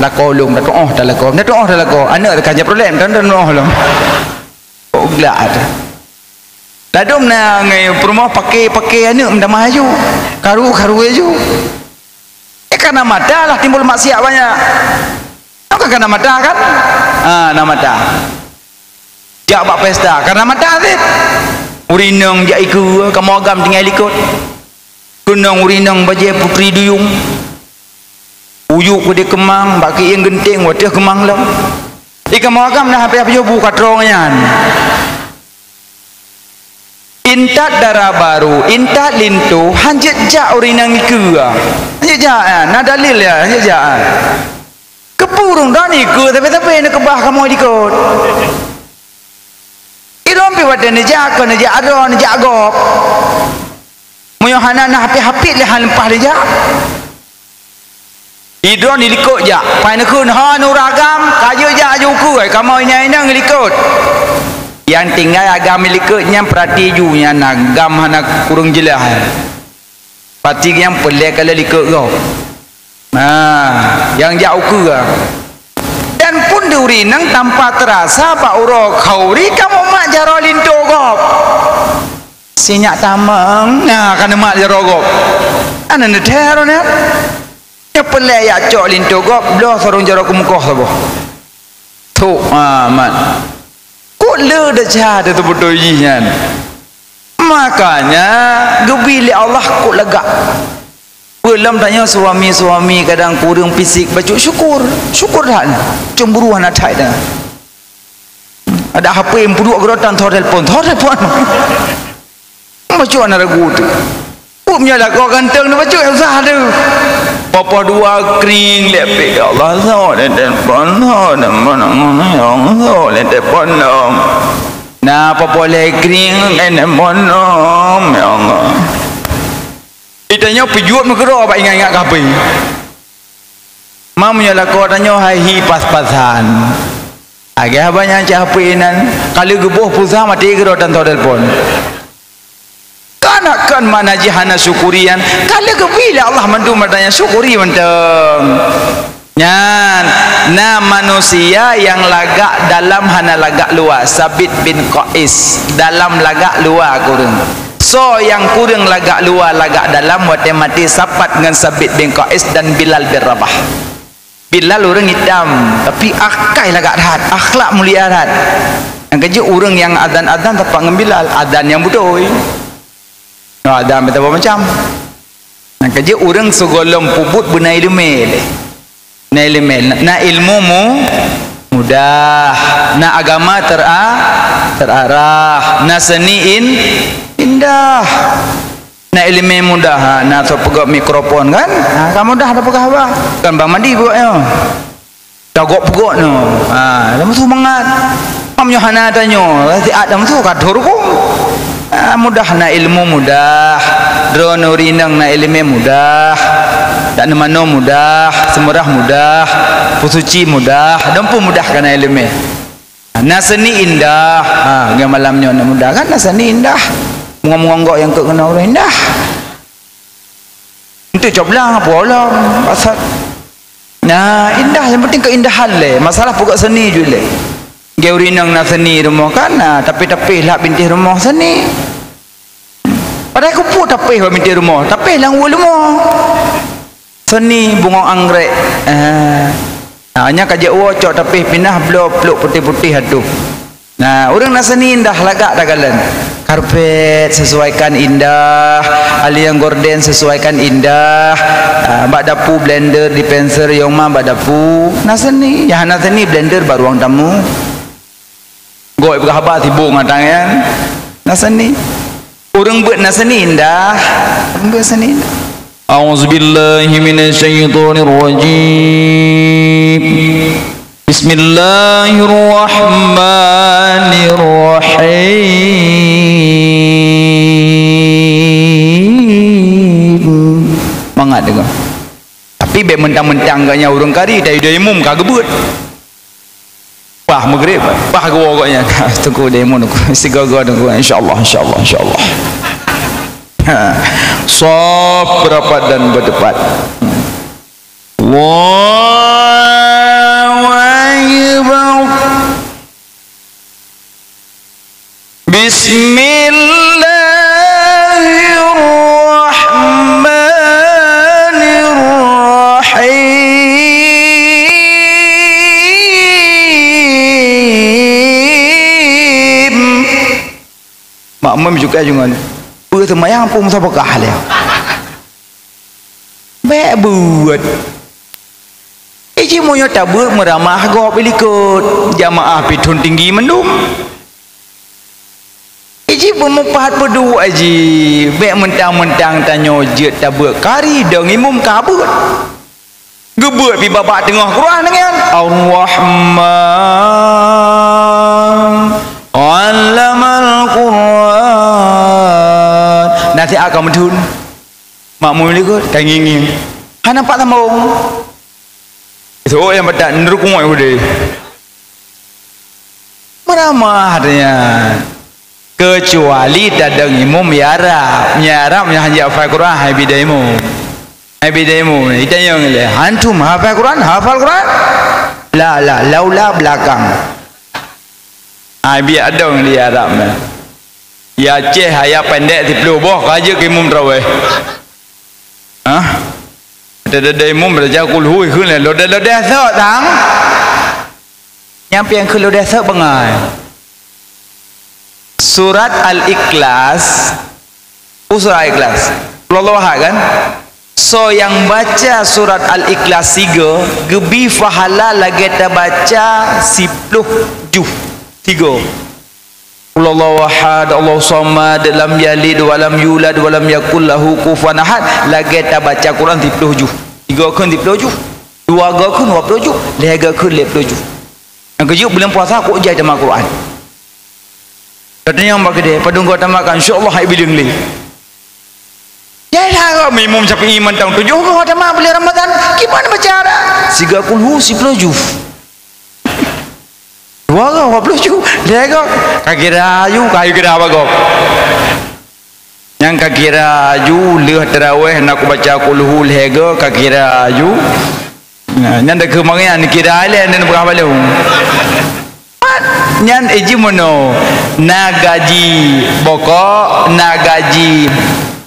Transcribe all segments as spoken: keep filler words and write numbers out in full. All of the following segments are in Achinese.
Lakoe lom, dah tuoh dah lakoe, dah tuoh dah lakoe. Aneuk ka nyan problem, dah tuoh lom. Kok glak dah. Ladôm na ngai peurumoh paké-paké aneuk meutamah aju. Karu-karu aju. Eh, karena mata lah timbul maksiat banyak. Kan karena mata kan? Ha, na mata. Jak bak pesta, karena mata cit. Ureueng inong jak ikeue, kamoe agam tinggai likot. Keunong ureueng inong bajée putri duyung. Uyuek keudeh keumang, bak keuieng geunteng, watée keumang lom. Di kamoe agam na habéh-habéh bu katrong nyan. Intat dara barô, intat linto, hanjeuet jak ureueng inong ikeue. Hanjeuet jak, na dalil ya, hanjeuet jak. Keupeue ureueng droeneuh ikeue sabe-sabe neukeubah kamoe likot? Ilôn pih watée neujak, kon neujak droe, neujak gob. Meunyoe hana na hapit-hapit lé han leupah neujak. Idroe ni likot jak, pai neukheun, "Ho, nuragam, ka jeuet jak aju ukeue, kamoe inong-inong likot." Nyang tinggai agam likot nyan peurati ju nyan agam hana kureueng jeulaih. Pati nyang peureulée ka lheueh likot gob. Nah, nyang jak ukeue. Dan pun di ureueng inong tanpa teurasa bak uroe khauri ka mumat jaroe linto gob. Sinyak tamong, nah, ka neumat jaroe gob. Ana neuthée roh nyan. Nyoe peureulée jak cok linto gob, bloe sarong jaroe keumeukoh saboh. Thok amat. Kok le desya teubeutôi jih nyan? Makanya, geubri lé Allah kok lagak. Peue lom tanyoe suami-suami kadang kureueng fisik bacut syukur. Syukur that nyan. Cemburu hana that nyan. Ada H P meuduek keudroe tan thô telepon, thô telepon. Bacut hana ragu tu. Peue meunyoe lakoe ganteng ni bacut susah tu. Poh-poh dua kring lé pih, "Ya Allah, soe lé telepon, soe lé telepon, soe lé telepon dong." Nah, poh-poh lhée kring, eh, telepon dong, ya Allah. Di tanyoe peujuet meukeurok bak ingat-ingat kafé. Ma meunyoe lakoe tanyoe hai hi pas-pasan. Agak haba nyang cah H P nan, ka lheueh geuboh pulsa maté keudroe tan thô telepon. Kan, kan makna jih hana syukuri nyan. Ka lheueh geubri lé Allah mandum ata nyan, syukuri mantong. Nyan, na manusia nyang lagak dalam hana lagak luwa, Sabit bin Qais, dalam lagak luwa kureueng. Soe nyang kureueng lagak luwa, lagak dalam, watée maté sapat ngon Sabit bin Qais dan Bilal bin Rabah. Bilal ureueng itam, tapi akai lagak that, akhlak mulia that. Nyang keujeuet ureueng nyang azan-azan sapat ngon Bilal, azan nyang beutôi. Nyoe azan meusaboh macam. Nyang keujeuet ureueng sigohlom peubuet beuna iéleumé lé. Na iéleumé, na, na ilmu mu-, mudah, na agama tera-, terarah, na seuni in-, indah. Na iéleumé mudah, ha, na soe peugöt mikrofon kan? Ha, ka mudah tapeugah haba. Kan Bang Madi peugöt nyoe. Tagok peugöt nyoe. Ha, lama seumangat. Meunyoe hana tanyoe, siat lama su ka thô rukung. Ha, mudah na ilmu mudah. Droeneuh ureueng inong na iéleumé mudah. Dak neumanoe mudah, seumeurah mudah, peusuci mudah, dan pun mudah ka na iéleumé. Na seuni indah. Ha, ngon malam nyoe na mudah kan na seuni indah. Mungong-mungong gok nyang keu keunoe ureueng indah. Untuk coblang apa ulang pasal. Nah, indah yang penting keindahan lé. Masalah pokok seuni ju lé. Ngon ureueng inong na seuni rumoh kan, nah, tapi-tapi lah bintéh rumoh seuni. Padahai kupu tapéh bak bintéh rumoh, tapéh lam ueh leumo. Seuni bungong anggrek. Eh. Ha, nyan ka jeuet woe cok tapéh pinah bloe pluk putéh-putéh ateuh. Nah, ureueng na seuni indah lagak takalon. Karpet sesuaikan indah, aliang gorden sesuaikan indah. Ha, bak dapu blender, dispenser, yong ma bak dapu. Na seuni, nyang hana seuni blender bak ruang tamu. Gok peugah haba sibuk ngon tangan. Na seuni. Ureueng beuet na seuni indah. Ureueng beuet seuni indah. A'udzubillahi minasyaitonirrajim. Bismillahirrahmanirrahim. Mangat deungoe. Tapi bék mentang-mentang gobnyan ureueng kari, dari, dari mum ka geubeuet. Pah meugreb, pah geuwoe gobnyan. Teungku demo teungku, sigoe-goe teungku. Insyaallah, insyaallah, insyaallah. Ha. Saf berapat dan berdepan. Wah. Bismillahirrahmanirrahim. Makmum juga jungan. Peue seumayang pun musabakah lé. Bék beuet. Iji meunyoe tabeuet meuramah gob ilikot, jamaah pih thon tinggi mandum. Iji beumupat peuduek iji, bék meuntang-meuntang tanyoe jeuet tabeuet kari dong imum ka beuet. Geubeuet pih babak teungoh Quran nyan. Ar-Rahman, 'allamal Quran. Nasihat ka meuthon. Makmum likot, ka ngieng-ngieng. Hana pat sambong. Soe nyang batat neurukui udeh. Meuramah nyan. Keucuali tadong imum mi'rab. Mi'rab nyang hana hafal Quran, hai bida imum. Hai bida imum. Itanyong lé, "Antum hafal Quran? Hafal Quran?" "La, la, laula belakang." Hai biak dong di Arab nyan. Ya Aceh ayat pendek siplôh boh ka jeuet keu imum tarawih. Hah? Ada-ada imum baca kulhu ikheun lé lodeh-lodeh sot tang. Nyang piang keu lodeh sot bangai. Surat Al-Ikhlas. Oh, surat Al-Ikhlas. Qul huwallahu ahad kan? Soe nyang baca surat Al-Ikhlas sigoe, geubri pahala lagée tabaca siplôh juh. Sigoe. Qul huwallahu ahad, Allahu samad, lam yalid wa lam yulad wa lam yakul lahu kufuwan ahad, lagée tabaca Quran siplôh juh. Sigoe kheun siplôh juh, dua goe kheun dua plôh juh, lhée goe kheun lhée plôh juh. Nyang keujeuet buleuen puasa kok jai tamah Quran. Katanyong bak keudeh, padum goe tamah kan, insya Allah hai bileung lé. Jai dah goe, imum Syafi'i mantong tujoh goe tamah buleuen Ramadan, kiban baca dah. Sigoe kulhu siplôh juh. Dua goe dua plôh ju, lhée goe. Ka kira aju, ka kira bagoe. Nyang ka kira aju, lheueh tarawih na kubaca kulhu lhée goe, ka kira aju. Nah, nyan dah keumangian kira lé, nyan peugah balong. Nyan iji meunoe, na gaji bokok, na gaji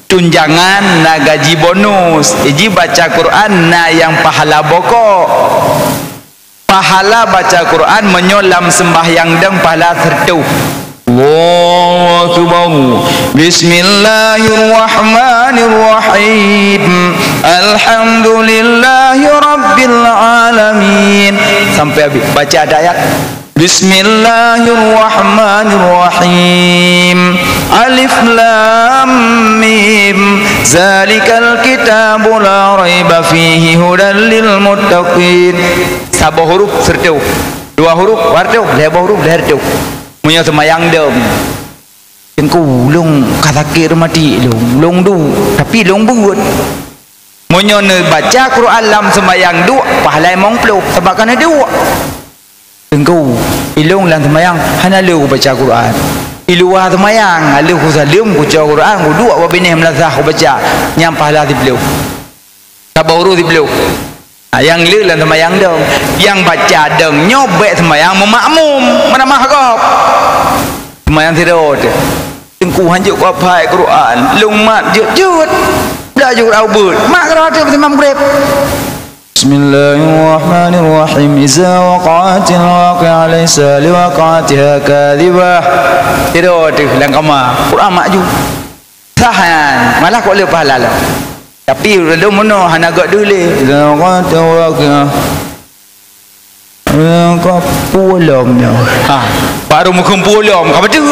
tunjangan, na gaji bonus. Iji baca Quran na nyang pahala bokok. Pahala baca Quran meunyoe lam seumbahyang dong pahala sireutôh. Allahu Akbar. Bismillahirrahmanirrahim. Alhamdulillahirabbil alamin. Sampai habis baca ada ayat. Bismillahirrahmanirrahim. Alif Lam Mim. Zalikal kitabu la raiba fihi hudan lil muttaqin. Saboh huruf sireutôh, dua huruf sireutôh, lhée boh huruf lhée reutôh. Meunyoe seumayang dong, "Teungku, lôn ka sakét reumatik lôn, lôn duek, tapi lôn beuet." Meunyoe neubaca Quran lam seumayang duek, pahala limong plôh, sabab ka neuduek. "Teungku, ilôn lam seumayang hana lé kubaca Quran. I luwa seumayang, ka lheueh kusaleuem, kucok Quran, kuduek bak binéh meulasah kubaca, nyan pahala siplôh." Saboh huruf siplôh. Ha, nyang le lam seumayang dong. Nyang baca dong nyoe bék seumayang meumakmum, meuramah gob. Seumayang sidroe teuh. "Teungku, hanjeuet kuhafai Quran, lôn mat jeuet-jeuet." Blah jeuet Quran ubeut. Mat keudroe teuh beuseumam greb. Bismillahirrahmanirrahim. Iza waqa'atil waqi'ah laisa liwaqa'atiha kadzibah. Sidroe teuh lam kama. Quran mat ju. Sah nyan, malah kok le pahala lom. Tapi ulôn meunoe hana gok deuh lé. Idza waqa'atil waqi'ah. Eh, ka peue lom nyoe? Ha, baru meukeumpeue lom, ka beutôi.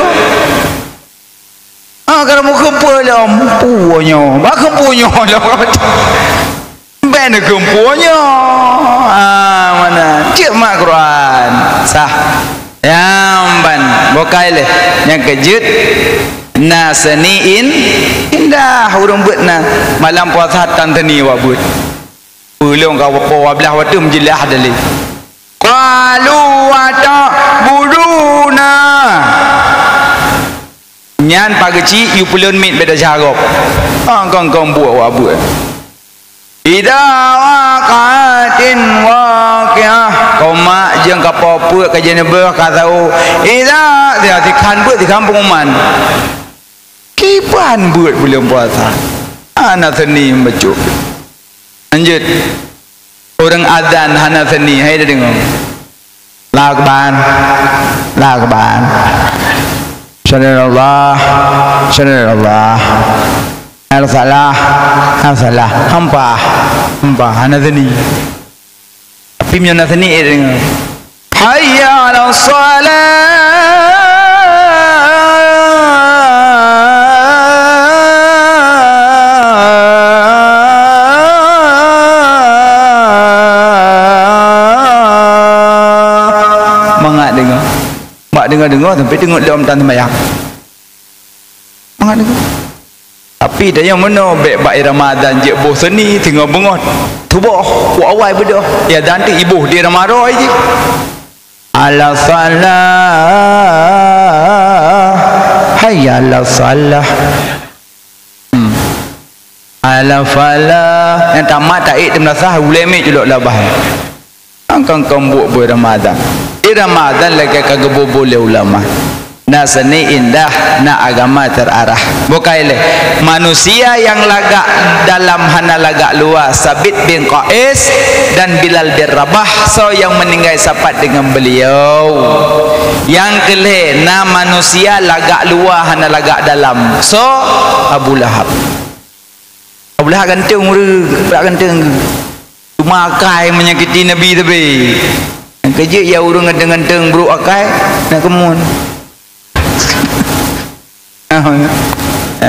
Ha, ka meukeumpeue lom, peue nyoe? Ba keumpeue nyoe lom, ka beutôi. Ban keumpung nyoe. Ah, mana? Cek mak Quran. Sah. Nyang ban. Bukai leh. Nyang keujeuet. Na seuni in-, indah ureueng beuet na. Malam puasa tan seuni wak beuet. Peulong ka po wablah watèe meujeulaih dalil. Qalu ata'buduna. Nyan pageuci yue peulon miet beda syah gob. Kong-kong buet wak buet. Idza waqa'atil waqi'ah. Koma Nyang ka po peuet ka jeuneubeue ka tau. Idak dia tikhan beuet tikhan pengumuman. Kiban beuet buleuen puasa. Hana seuni bacut. Lanjut. Ureuëng azan hana seuni, hai deungoe. Allahu Akbar. Allahu Akbar. Subhanallah. Subhanallah. Al-falah. Al-falah. Hampa. Hampa. Hana seuni. Tapi meunyoe na seuni, eh, deungoe. Hayya 'alas shalah. Mangat deungoe. Bak deungoe-deungoe sampai teungeut lom tan sembahyang. Mangat deungoe. Tapi tanyoe meunoe bék bak irama azan jeuet boh seuni, singoh beungoh tuboh, ku awai beudôh. Ya dan teuh iboh di irama roe jih. Ala salah, hayya ala salah. Hmm. Ala falah. Nyang tamat taék teumeurasah ulée mé culok labah. Angkang kambok boh Ramadan. Di Ramadan lagée ka geuboh-boh lé ulama. Na seuni indah, na agama terarah. Bukai lé. Manusia yang lagak dalam hana lagak luar, Sabit bin Qais dan Bilal bin Rabah, soe nyang meuninggai sapat deungon beliau. Nyang keu lhée, na manusia lagak luar hana lagak dalam. Soe? Abu Lahab. Abu Lahab ganteng ureuëng, brat ganteng. Cuma akai menyakiti Nabi tapi. Nyang keujeuet ya ureuëng ganteng-ganteng brok akai, nak keumuen. Ah,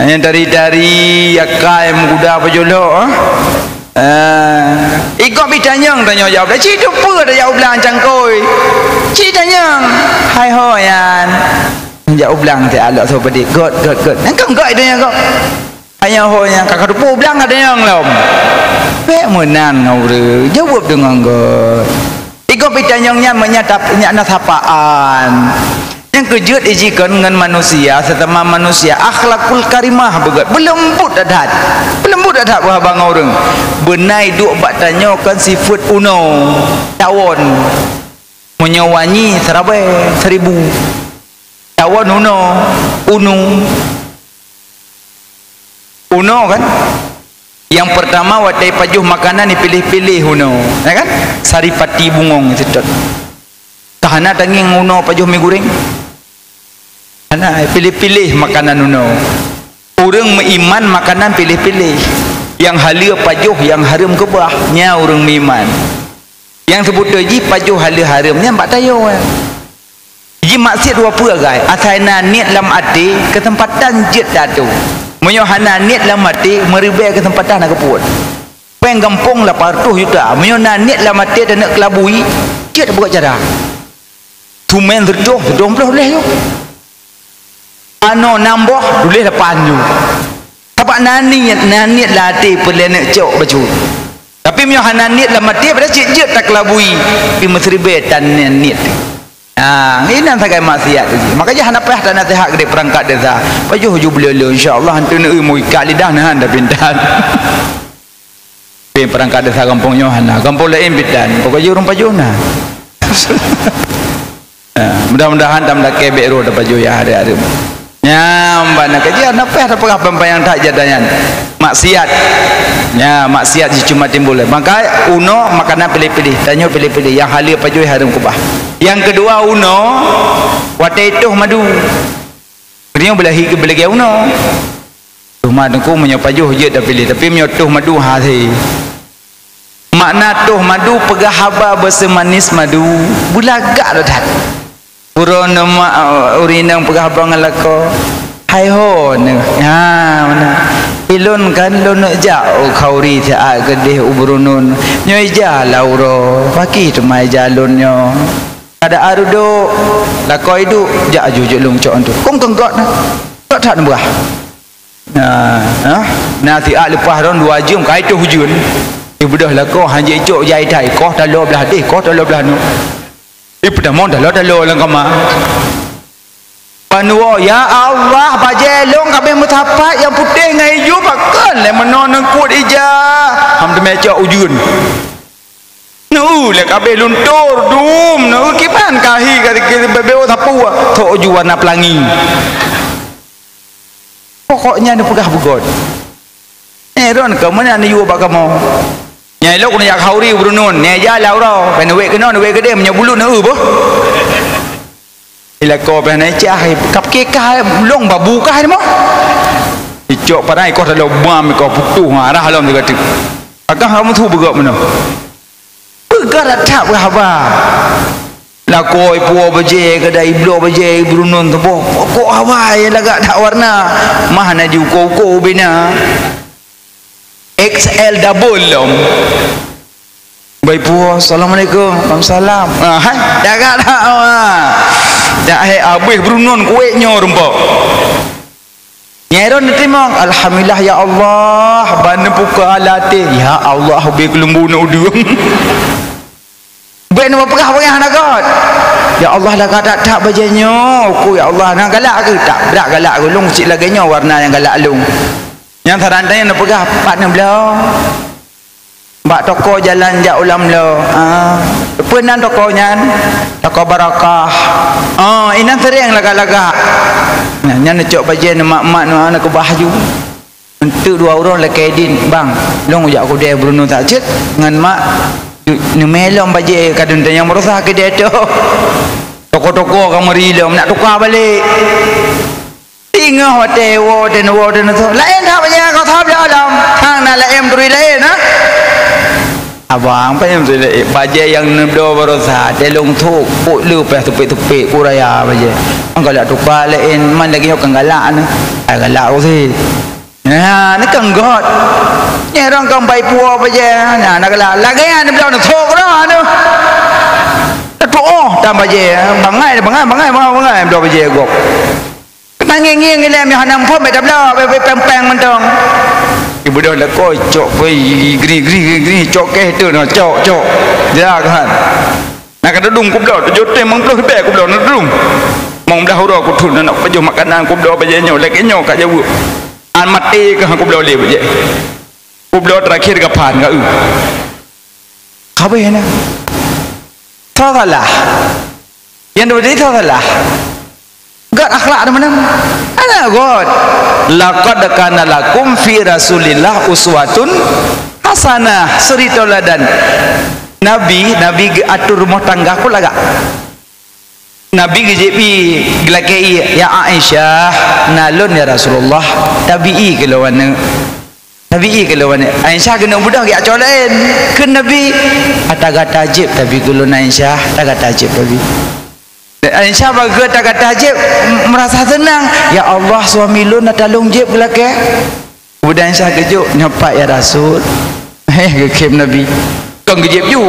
nyang tari-tari akai meuguda pajôh lhok, ah. Ah, ikot pi tanyong, tanyong jawab. Dah cit tu peue dah jawab blang cangkôi. Cit tanyong. Hai ho yan. Jawab blang ti alok soe peudik. Got, got, got. Nyang kan got itu nyang got. Ayah ho nyang ka kateupeue blang ada nyang lom. Bék meunan ngon ureuëng, jaweueb deungon göt. Igob itanyong nyan meunyan tap-, nyan na sapaan. Nyang keujeuet ijikon ngon manusia, sesama manusia, akhlakul karimah beugöt, beuleumbot that-that. Beuleumbot that-that beuhaba ngon ureuëng. Beunai duek bak tanyoe kon sifeuet unoe, tawon. Meunyoe wanyi, seurabée, seribu. Tawon unoe, unu. Unoe kan? Nyang peurtama watée pajoh makanan dipiléh-piléh unoe, ya kan? Saripati bungong seutôt. Ka hana tangieng unoe pajoh mi goreng? Hana, piléh-piléh makanan unoe. Ureuëng meuiman makanan piléh-piléh. Nyang haleue pajoh, nyang hareuem keubah, nyan ureuëng meuiman. Nyang seubeutôi jih pajoh haleue hareuem nyan bak tanyoe. Ji maksiet dua peue gai, asai na niet lam até, keuseumpatan jeuet tatu. Meunyoe hana niet lam até, meuribée keuseumpatan na geupeuet. Péng gampông lapan reutôh juta, meunyoe na niet lam até taneuk keulabui, jeuet buet cara. Tumen reutôh, reutôh ploh lheueh yoh. Anoe nam boh, tuléh lapan ju. Sabab na niet, na niet lam até peureulée neuk cok bacut. Tapi meunyoe hana niet lam até, padahai cit jeuet takeulabui, pi meuseuribée tan niet. Ah, inan sagai maksiat tu. Maka jih hana payah tanaseuhat keu di peurangkat desa. Pajoh ju beuleuleu, insya Allah, hantu neu muka lidah nahan dah pintan. Pi peurangkat desa gampông nyoe hana, gampông laén bidan, pokok jih ureuëng pajoh na. Ah, mudah-mudahan tam lakée bék roh tapajoh ya hari-hari. Nyang bana keujih na payah tapeugah peumpayang that jata nyan. Maksiat. Nya, maksiat jih cuma timbul. Maka unoe makanan piléh-piléh, tanyoe piléh-piléh, nyang haleue pajoh hareuem keubah. Nyang keudua unoe watée toh madu. Keunyoe beulahi keu beulagée unoe. Toh madu ku meunyoe pajoh jeuet tapiléh, tapi meunyoe toh madu hase. Makna toh madu peugah haba beuseumanis madu, beulagak that-that. Uroe nyoe mak, ureuëng inong peugah haba ngon lakoe, "Hai ho nyoe, ha meunan. Ilôn kan lôn neuk jak u khauri siat keudeh u Brunun. Nyoe ija lah uroe, pakri teuma ija lôn nyoe." Kada aru dok, lakoe duek, jak aju jeuet lôn cok antu. Kong kong got na. Got that neubeurah. Nah, nah, na siat leupah ron dua jeuem kai toh ujeuen. Ibeudôh lakoe hanjeuet icok jai tai, koh taloe blah deh, koh taloe blah nu. Ipeutamong taloe-taloe lam kama. Panuwoe, "Ya Allah, bajée lôn ka abéh meusapat nyang putéh ngon ijo pakon lé meunoe neukot ija." Ham teumé cok ujeuen. Neu lé kabeh luntur dum, neu kiban kahi ka bebeo sapu. Thok ju warna pelangi. Pokoknya neupeugah beugöt. Eh, ron kamoe na neuyue bak kamoe. Nyai lok neujak khauri beurunun, nyai ja lam uroe, kan wék keunoe, wék keudeh, meunyoe bulut neu boh. Ilako pih na cah, kap kekah, long babu kah ni moh. Icok padang ikoh dalam bam, ikoh putuh, arah lom tiga tu. Agah kamu tu beugöt meunoe. Peugah that-that haba. Lakoe puwoe bajée, keudai bloe bajée, ibrunun teuboh. Pokok haba nyang lagak that warna. Mah na jiuko-uko bina. X L double lom. Bai puwoe, "Assalamualaikum." "Waalaikumsalam." Ah, hai, lagak that, ah. Dak hai abéh brunun kuék nyoe rumpok. Nyai ron neuteurimong, "Alhamdulillah ya Allah, ban neupuka até." "Ya Allah, ubé keuleumbu na udeueng." Ubé neupeugah-peugah na göt. "Ya Allah, lagak that-that bajée nyoe, ku ya Allah, na galak keu?" "Tak brat galak keu, lôn cit lagée nyoe warna nyang galak lôn." Nyang sarantanya neupeugah, "Pat neubloe?" "Bak toko jalan jak ulam lo." "Ah, peue nan toko nyan?" "Toko Barokah." "Oh, inan sering lagak-lagak." Nah, nyan neucok bajée neumat-mat neu ana keubah ju. Enteuk dua ureuëng lakée idin, "Bang, lôn jak keudée brunun that cit ngon mak neumé lom bajée kadun tanyong meurusah keudée tu." Toko-toko ka meuri lom nak tuka balek. Singoh watée woe dan woe dan tu. "Laén that bajée kau sabla lom. Hang na laén turi laén, ha?" "Abang, panyang turi laén. Bajée nyang neubloe barosa, telong thok, kok le payah tupik-tupik, kok raya bajée. Angkau lak tuka laén, man lagée nyoe kan galak na." "Ai galak kok si." Nah, ni kan göt. Nyerong kan bai puwoe bajée. Nah, nak galak. Lagée nyan neubloe na thok dah na. Dah tuoh tan bajée. Bangai, bangai, bangai, bangai, bangai bloe bajée gop. Ngieng-ngieng ilée meuhana muphom bak tabloe, bak peng-peng mantong. Ibu dah lakoe cok pui gri-gri gri-gri cok keh tu noh, cok, cok. Ya kan. Nak kata dum kubloe, tujoh tem mangploh ribée kubloe nak dum. Mong dah uroe kuthun nak pajoh makanan kubloe bajée nyoe, lagée nyoe ka jaweueb. An maté kah kubloe lé bajée. Kubloe terakhir kapan ka eu. Kabeh na. Salah. Nyang dua tadi salah. Göt akhlak teuma-teuma. Ana göt. "Laqad kana lakum fi Rasulillah uswatun hasanah." Suri tauladan. Nabi, Nabi geuatur rumoh tangga ku lagak. Nabi geujép ié, geulakée ié, "Ya Aisyah, na lôn ya Rasulullah, tabi ié keu lôn aneuk." Tabi ié keu lôn aneuk. Aisyah keuneuk beudôh geujak cok laén. Kheun Nabi, "Ata gata jép tabi keu lôn Aisyah, ata gata jép tabi." Aisyah bak geuh ata gata jép, m-, meurasa seunang. "Ya Allah, suami lôn ata lôn jép geulakée." Keumudian Aisyah geujok, "Nyoe pat ya Rasul." Heh, geukhém Nabi. Kon geujép ju.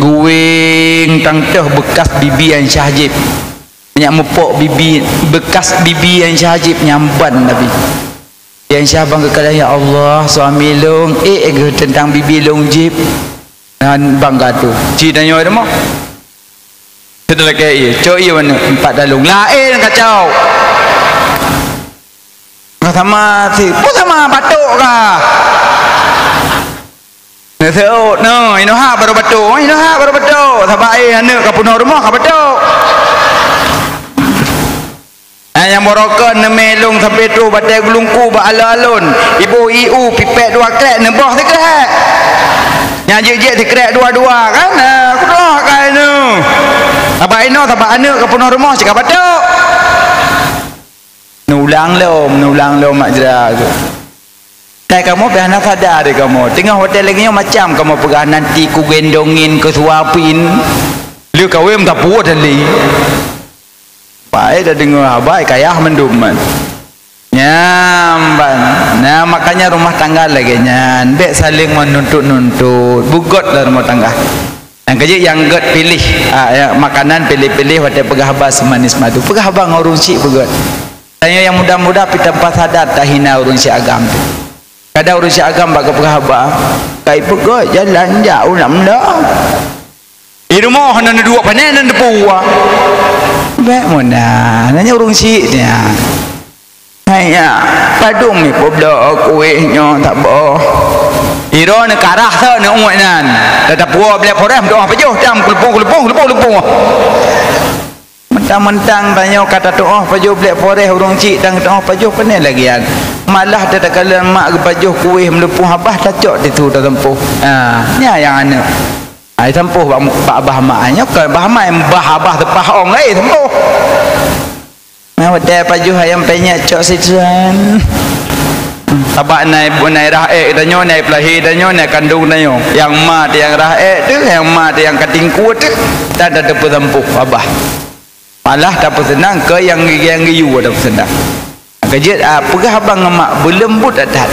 Geuwéng tang teuh beukas bibi Aisyah jép. Nyak meupok bibi, beukas bibi Aisyah jép nyang ban Nabi. Aisyah bang geukalon, "Ya Allah, suami lôn ék geuh teuntang bibi lôn jép." Nyan bangga tu. Ci tanyoe rumoh. Teudeulakée ié, cok ié mana? Empat dalong. Laén kacau. Ka sama si, pun sama batuk kah? Neu seuôt, neu, inoe ha baru batuk, inoe ha baru batuk. Sabab eh aneuk ka peunoh rumoh ka batuk. Nah, nyang barokon neumé lôn sampoe troh batée gulungku bak alon-alon. Iboh ié u pipék dua krék neuboh sikrék. Nyang jeuet-jeuet sikrék dua-dua kan? Nah, kudoh ka inoe. Sabab inoe, sabab aneuk ka peunoh rumoh cit ka batuk. Neulang lom, neulang lom mak jra tu. Tai kamoe pih hana sadar deh kamoe. Teungoh watée lagée nyoe macam kamoe peugah, "Nanti kugendongin, kusuapin." Lheueh kawém tapuwoe tali. Pai tadeungoe haba kayah mandum man. Nyan ban. Nah, makanya rumah tangga lagée nyan, bék saléng meununtut-nuntut. Beugöt lam rumah tangga. Nyang keujeuet nyang gét piléh, ah, ya, makanan piléh-piléh watée peugah haba seumanis madu. Peugah haba ngon ureuëng syiek beugöt. Tanyoe nyang muda-muda pih tanpa sadar tahina ureuëng syiek agam tu. Kadang ureuëng syiek agam bak geupeugah haba, "Kai peugöt jalan jak ulam dah." Di rumoh hana neuduek pané dan teupeue. Bék meunan, nanya ureuëng syiek nyan. Hai nyak, padum mipubloe kueh nyoe saboh. Sidroe neukarah sa neuuet nan. Tatapuwoe Black Forest, meutuoh pajoh, tam keulupong-keulupong, keulupong-keulupong. Mentang-mentang tanyoe ka tatuoh pajoh Black Forest ureueng chik, tan tuoh pajoh, pane lagèe nyan. Malah takalon mak geupajoh kueh meulupong abah, tacok titu tasampôh. Ha, nyan nyang aneuk. Ai sampôh bak, bak abah mak, nyoe kon abah mak, bah abah teupah ong, eh, sampôh. Nah, watèe pajoh ayam penyet cok sitron. Sabab na, na rah èk tanyoe, na peulahé tanyoe, na kandông tanyoe. Nyang ma teuh nyang rah èk teuh, nyang ma teuh nyang ka tingkue teuh, dan tateupeusampôh abah. Malah tapeuseunang keu nyang, nyang geuyue tapeuseunang. Ka jeuet, ah, peugah abang ngon mak, beuleumbot that-that.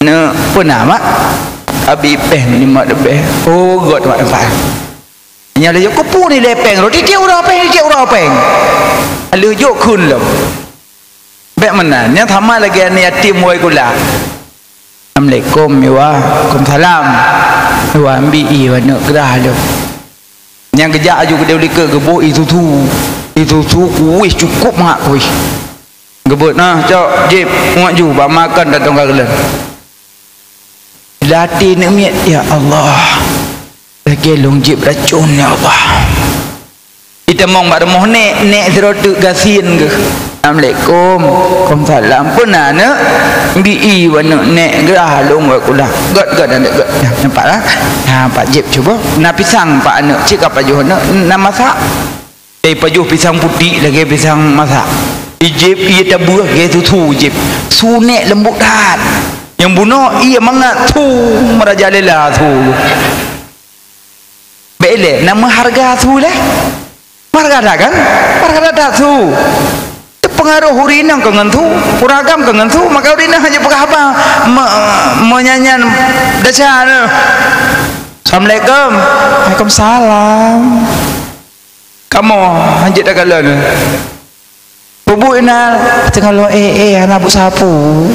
Neupeuna, mak? Abi péng nyoe mak leubeh. Oh, göt mak nyoe. Nyan laju kupu ni lé péng, roti tiep uroe péng, tiep uroe péng. Lheuh jok kheun lom. Bèk meunan, nyan sama lagèe aneuk yatim woe sikula. "Assalamualaikum, Iwa." "Waalaikumsalam." "Iwa, ambi ié aneuk grah lôn." Nyan geujak aju keudéh u likot geuboh ié susu. Ié susu kueh, cukup mangat kueh. Geubeuet, "Nah, cok, jieb, muet ju, bak ma kon datang ka keuleuen." Lam até neuk miet, "Ya Allah, lagèe lôn jieb racôn, ya Allah." Itamong bak rumoh nèk, nèk sidroe teuk gasien geuh. "Assalamualaikum." "Waalaikumsalam." "Peue na, neuk?" "Bi ié bak neuk nèk grah lôn woe sikula." "Göt, göt, aneuk, göt." Nyan, nampak lah. Ha, pat jieb cuba. Na pisang pat aneuk, cit ka pajoh aneuk, na masak. Ipajoh pisang putéh lagèe pisang masak. Ijieb ié tabeuh lagèe susu jieb. Su nèk leumbot that. Nyang bunoe ié mangat su, meurajalela su. Bèk ilèe, na meuhareuga su lé. Meuhareuga that kan? Meuhareuga that su. Teupeungaroh ureueng inong ka ngon su, ureueng agam ka ngon su, maka ureueng inong hana jipeugah haba me-, meunyan-nyan desya nyoe. "Assalamualaikum." "Waalaikumsalam." Kamoe hanjeuet takalon. Peue buet na teungoh lôn éh-éh hana buet sapeue.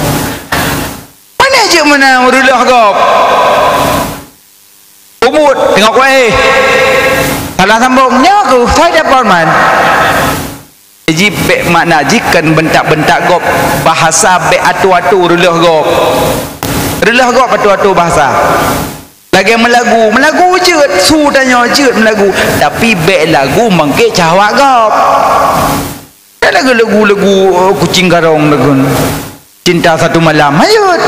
Pane jeuet meunan reuloh gob. Peue buet teungoh kuéh. Salah sambông, nyoe keuh, soe telepon man. Jih bèk makna jih kon beuntak-beuntak gob, bahasa bèk atoe-atoe reuloh gob. Reuloh gob atoe-atoe bahasa. Lagèe meulagu, meulagu jeuet, su tanyoe jeuet meulagu, tapi bèk lagu mangkét syahwat gob. Bèk lagu, lagu, lagu, eh, Kucing Garong lagu. Cinta Satu Malam, han jeuet.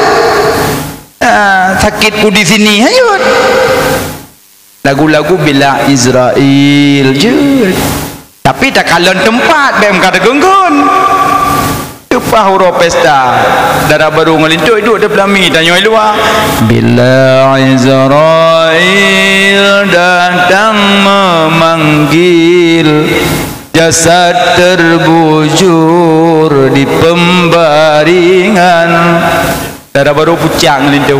Ah, Sakitku di Sini, han jeuet. Lagu-lagu bela Israel jeuet. Tapi takalon teumpat, bèk meuka teukheun-kheun. Teupah uroe pesta, dara barô ngon linto duek di peulami, tanyoe luwa. Bila Israel datang memanggil, jasad terbujur di pembaringan. Dara barô pucang ngon linto.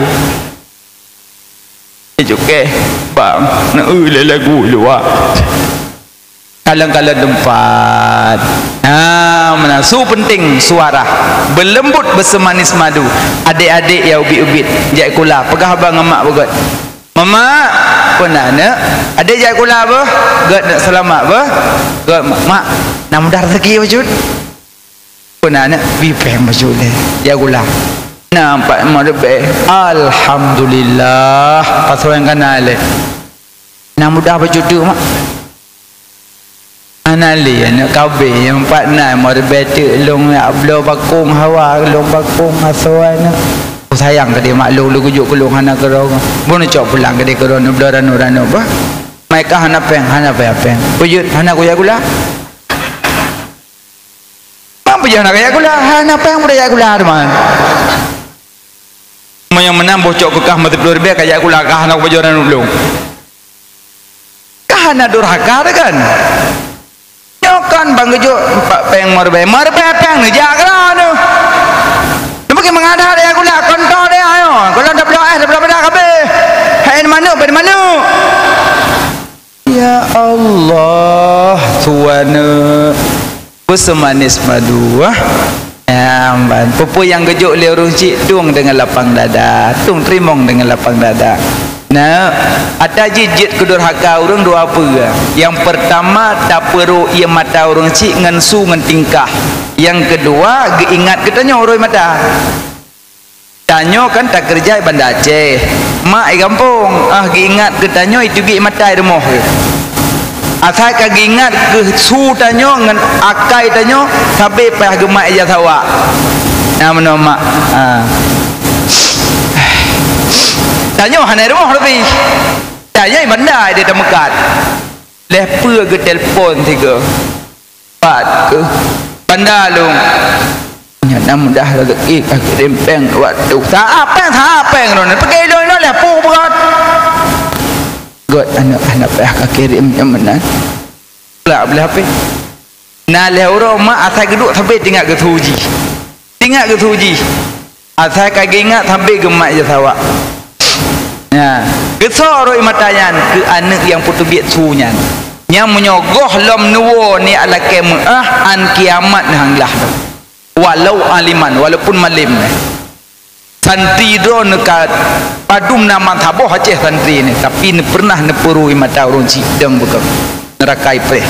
Cukéh, bang, na eu lé lagu luwa. Kalon-kalon teumpat. Ha, meunan su penting suara. Beuleumbot beuseumanis madu. Adék-adék nyang ubit-ubit, jak sikula, peugah haba ngon mak beugöt. "Mamak, peue na, neuk?" "Adék jak sikula beuh." "Göt, neuk, seulamat beuh." "Göt, mak, na mudah raseuki bacut." Peue na, neuk? Bi péng bacut lé. Jak sikula. Na pat mak leubeh. Alhamdulillah. Pasoe nyang ka na lé. Na mudah bacut teuk, mak. Hana lé aneuk kabeh nyang pat na, meureubai teuk lôn jak bloe bakong hawa, lôn bakong asoe aneuk. Sayang keudéh mak lôn, lôn geujok keu lôn hana keudroe. Bunoe cok pulang keudéh keudroe neubloe ranup-ranup bah. Meuka hana péng, hana péng-péng. Peue jeuet hana kujak sikula. Mak peue jeuet hana kujak sikula, hana péng peue jak sikula teuma. Meunyoe meunan boh cok keu kah meusiploh ribèe kajak sikula, kah hana kupajoh ranup lôn. Ka hana durhaka teuh kan? Nyoe kan ban geujok pat péng meureubai. Meureubai péng neujak keudroe neuh. Neupeuki mangat that jak sikula, kon toe deh ayo. Gohlom tabloe éh, tabloe beudak kabeh. Hai manok, bani manok. Ya Allah, tuan. Beuseumanis madu, ah. Nyan ban. Peue-peue nyang geujok lé ureueng chik, tueng deungon lapang dada. Tueng teurimong deungon lapang dada. Nah, ata jih jeuet keu durhaka ureueng dua peue. Nyang peurtama, tapeurô ié mata ureueng chik ngon su ngon tingkah. Nyang keudua, geuingat geutanyoe rhoi mata. Tanyoe kan takeureuja i Banda Aceh, mak i gampông, ah, geuingat keu tanyoe i teubiet mata i rumoh geuh. Asai ka geuingat keu su tanyoe ngon akai tanyoe, sabé payah geumat ija sawak. Nah, meunoe mak. Ha. Tanyoe hana i rumoh leubeh. Tanyoe i Banda di tameukat. Lheuh peue geutelepon sigoe. Pat keuh Banda lôn. Nyan na mudah rezeki ka kirém péng dua reutôh. Sa péng, sa péng lôn. Peuke lôn lôn lheuh peue beurot. Göt aneuk hana payah ka kirém nyan meunan. Plak blah pih. Na lheuh uroe mak asai geuduek sabé teuingat geusu jih. Teuingat geusu jih. Asai ka geuingat sabé geumat ija sawak. Nah, geusoe rot i mata nyan keu aneuk nyang peuteubiet su nyan. Nyang meunyoe goh lom neuwoe niet lakée meuáh, án kiamat neuh han glah. Walau aliman, walaupun malém. Santri droeneuh ka padum na meusaboh Aceh santri nyoe, tapi neupeurnah neupeurui mata ureuëng sidang bukon neuraka i preh.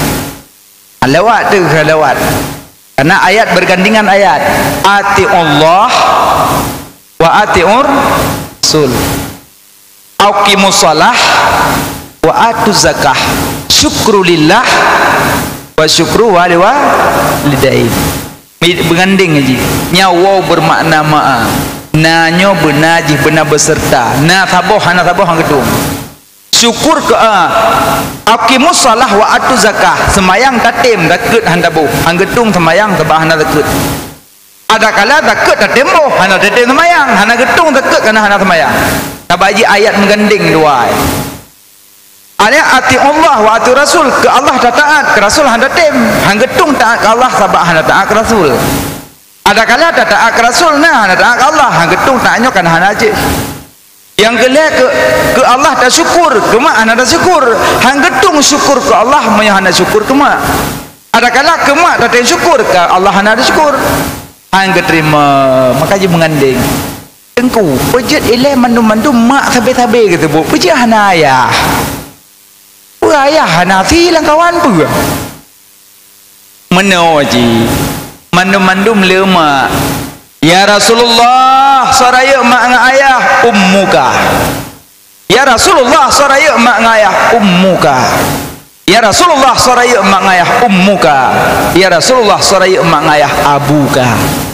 Lewat tu, lewat. Karena ayat bergandengan ayat. Atiullah wa atiur rasul. Aqimus shalah wa atuz zakah. Syukru lillah wa syukru wali walidain. Bergandeng jih. Nyan waw bermakna ma'a. Na nyoe beuna jih, beuna beserta. Na saboh, hana saboh han geutueng. Syukur keu, a, aqimus shalah wa atuz zakah, seumayang tatém, zakeuet han taboh, han geutueng seumayang sabab hana zakeuet. Adakala zakeuet tatém boh, hana tatém seumayang, hana geutueng zakeuet kareuna hana seumayang. Sabab jih ayat meugandeng dua. Ayat atiullah wa atiur rasul, keu Allah tataat, keu rasul han tatém, han geutueng taat keu Allah sabab hana taat keu rasul. Adakala tataat keu rasul na, hana taat keu Allah, han geutueng taat nyoe kareuna hana jih. Nyang keu lhée keu, keu Allah tasyukur, keu mak hana tasyukur. Han geutueng syukur keu Allah meunyoe hana syukur keu mak. Adakala keu mak tatém syukur, keu Allah hana tasyukur. Han geuteurimong, maka jih meugandeng. Teungku, peue jeuet ilée mandum-mandum mak sabé-sabé geuseubut, peue jeuet hana ayah? Peue ayah hana si lamkawan peue? Meunoe jih, mandum-mandum le mak. Ya Rasulullah, soe rayeuk mak ngon ayah, ummuka. Ya Rasulullah, soe rayeuk mak ngon ayah, ummuka. Ya Rasulullah, soe rayeuk mak ngon ayah, ummuka. Ya Rasulullah, soe rayeuk mak ngon ayah, abuka.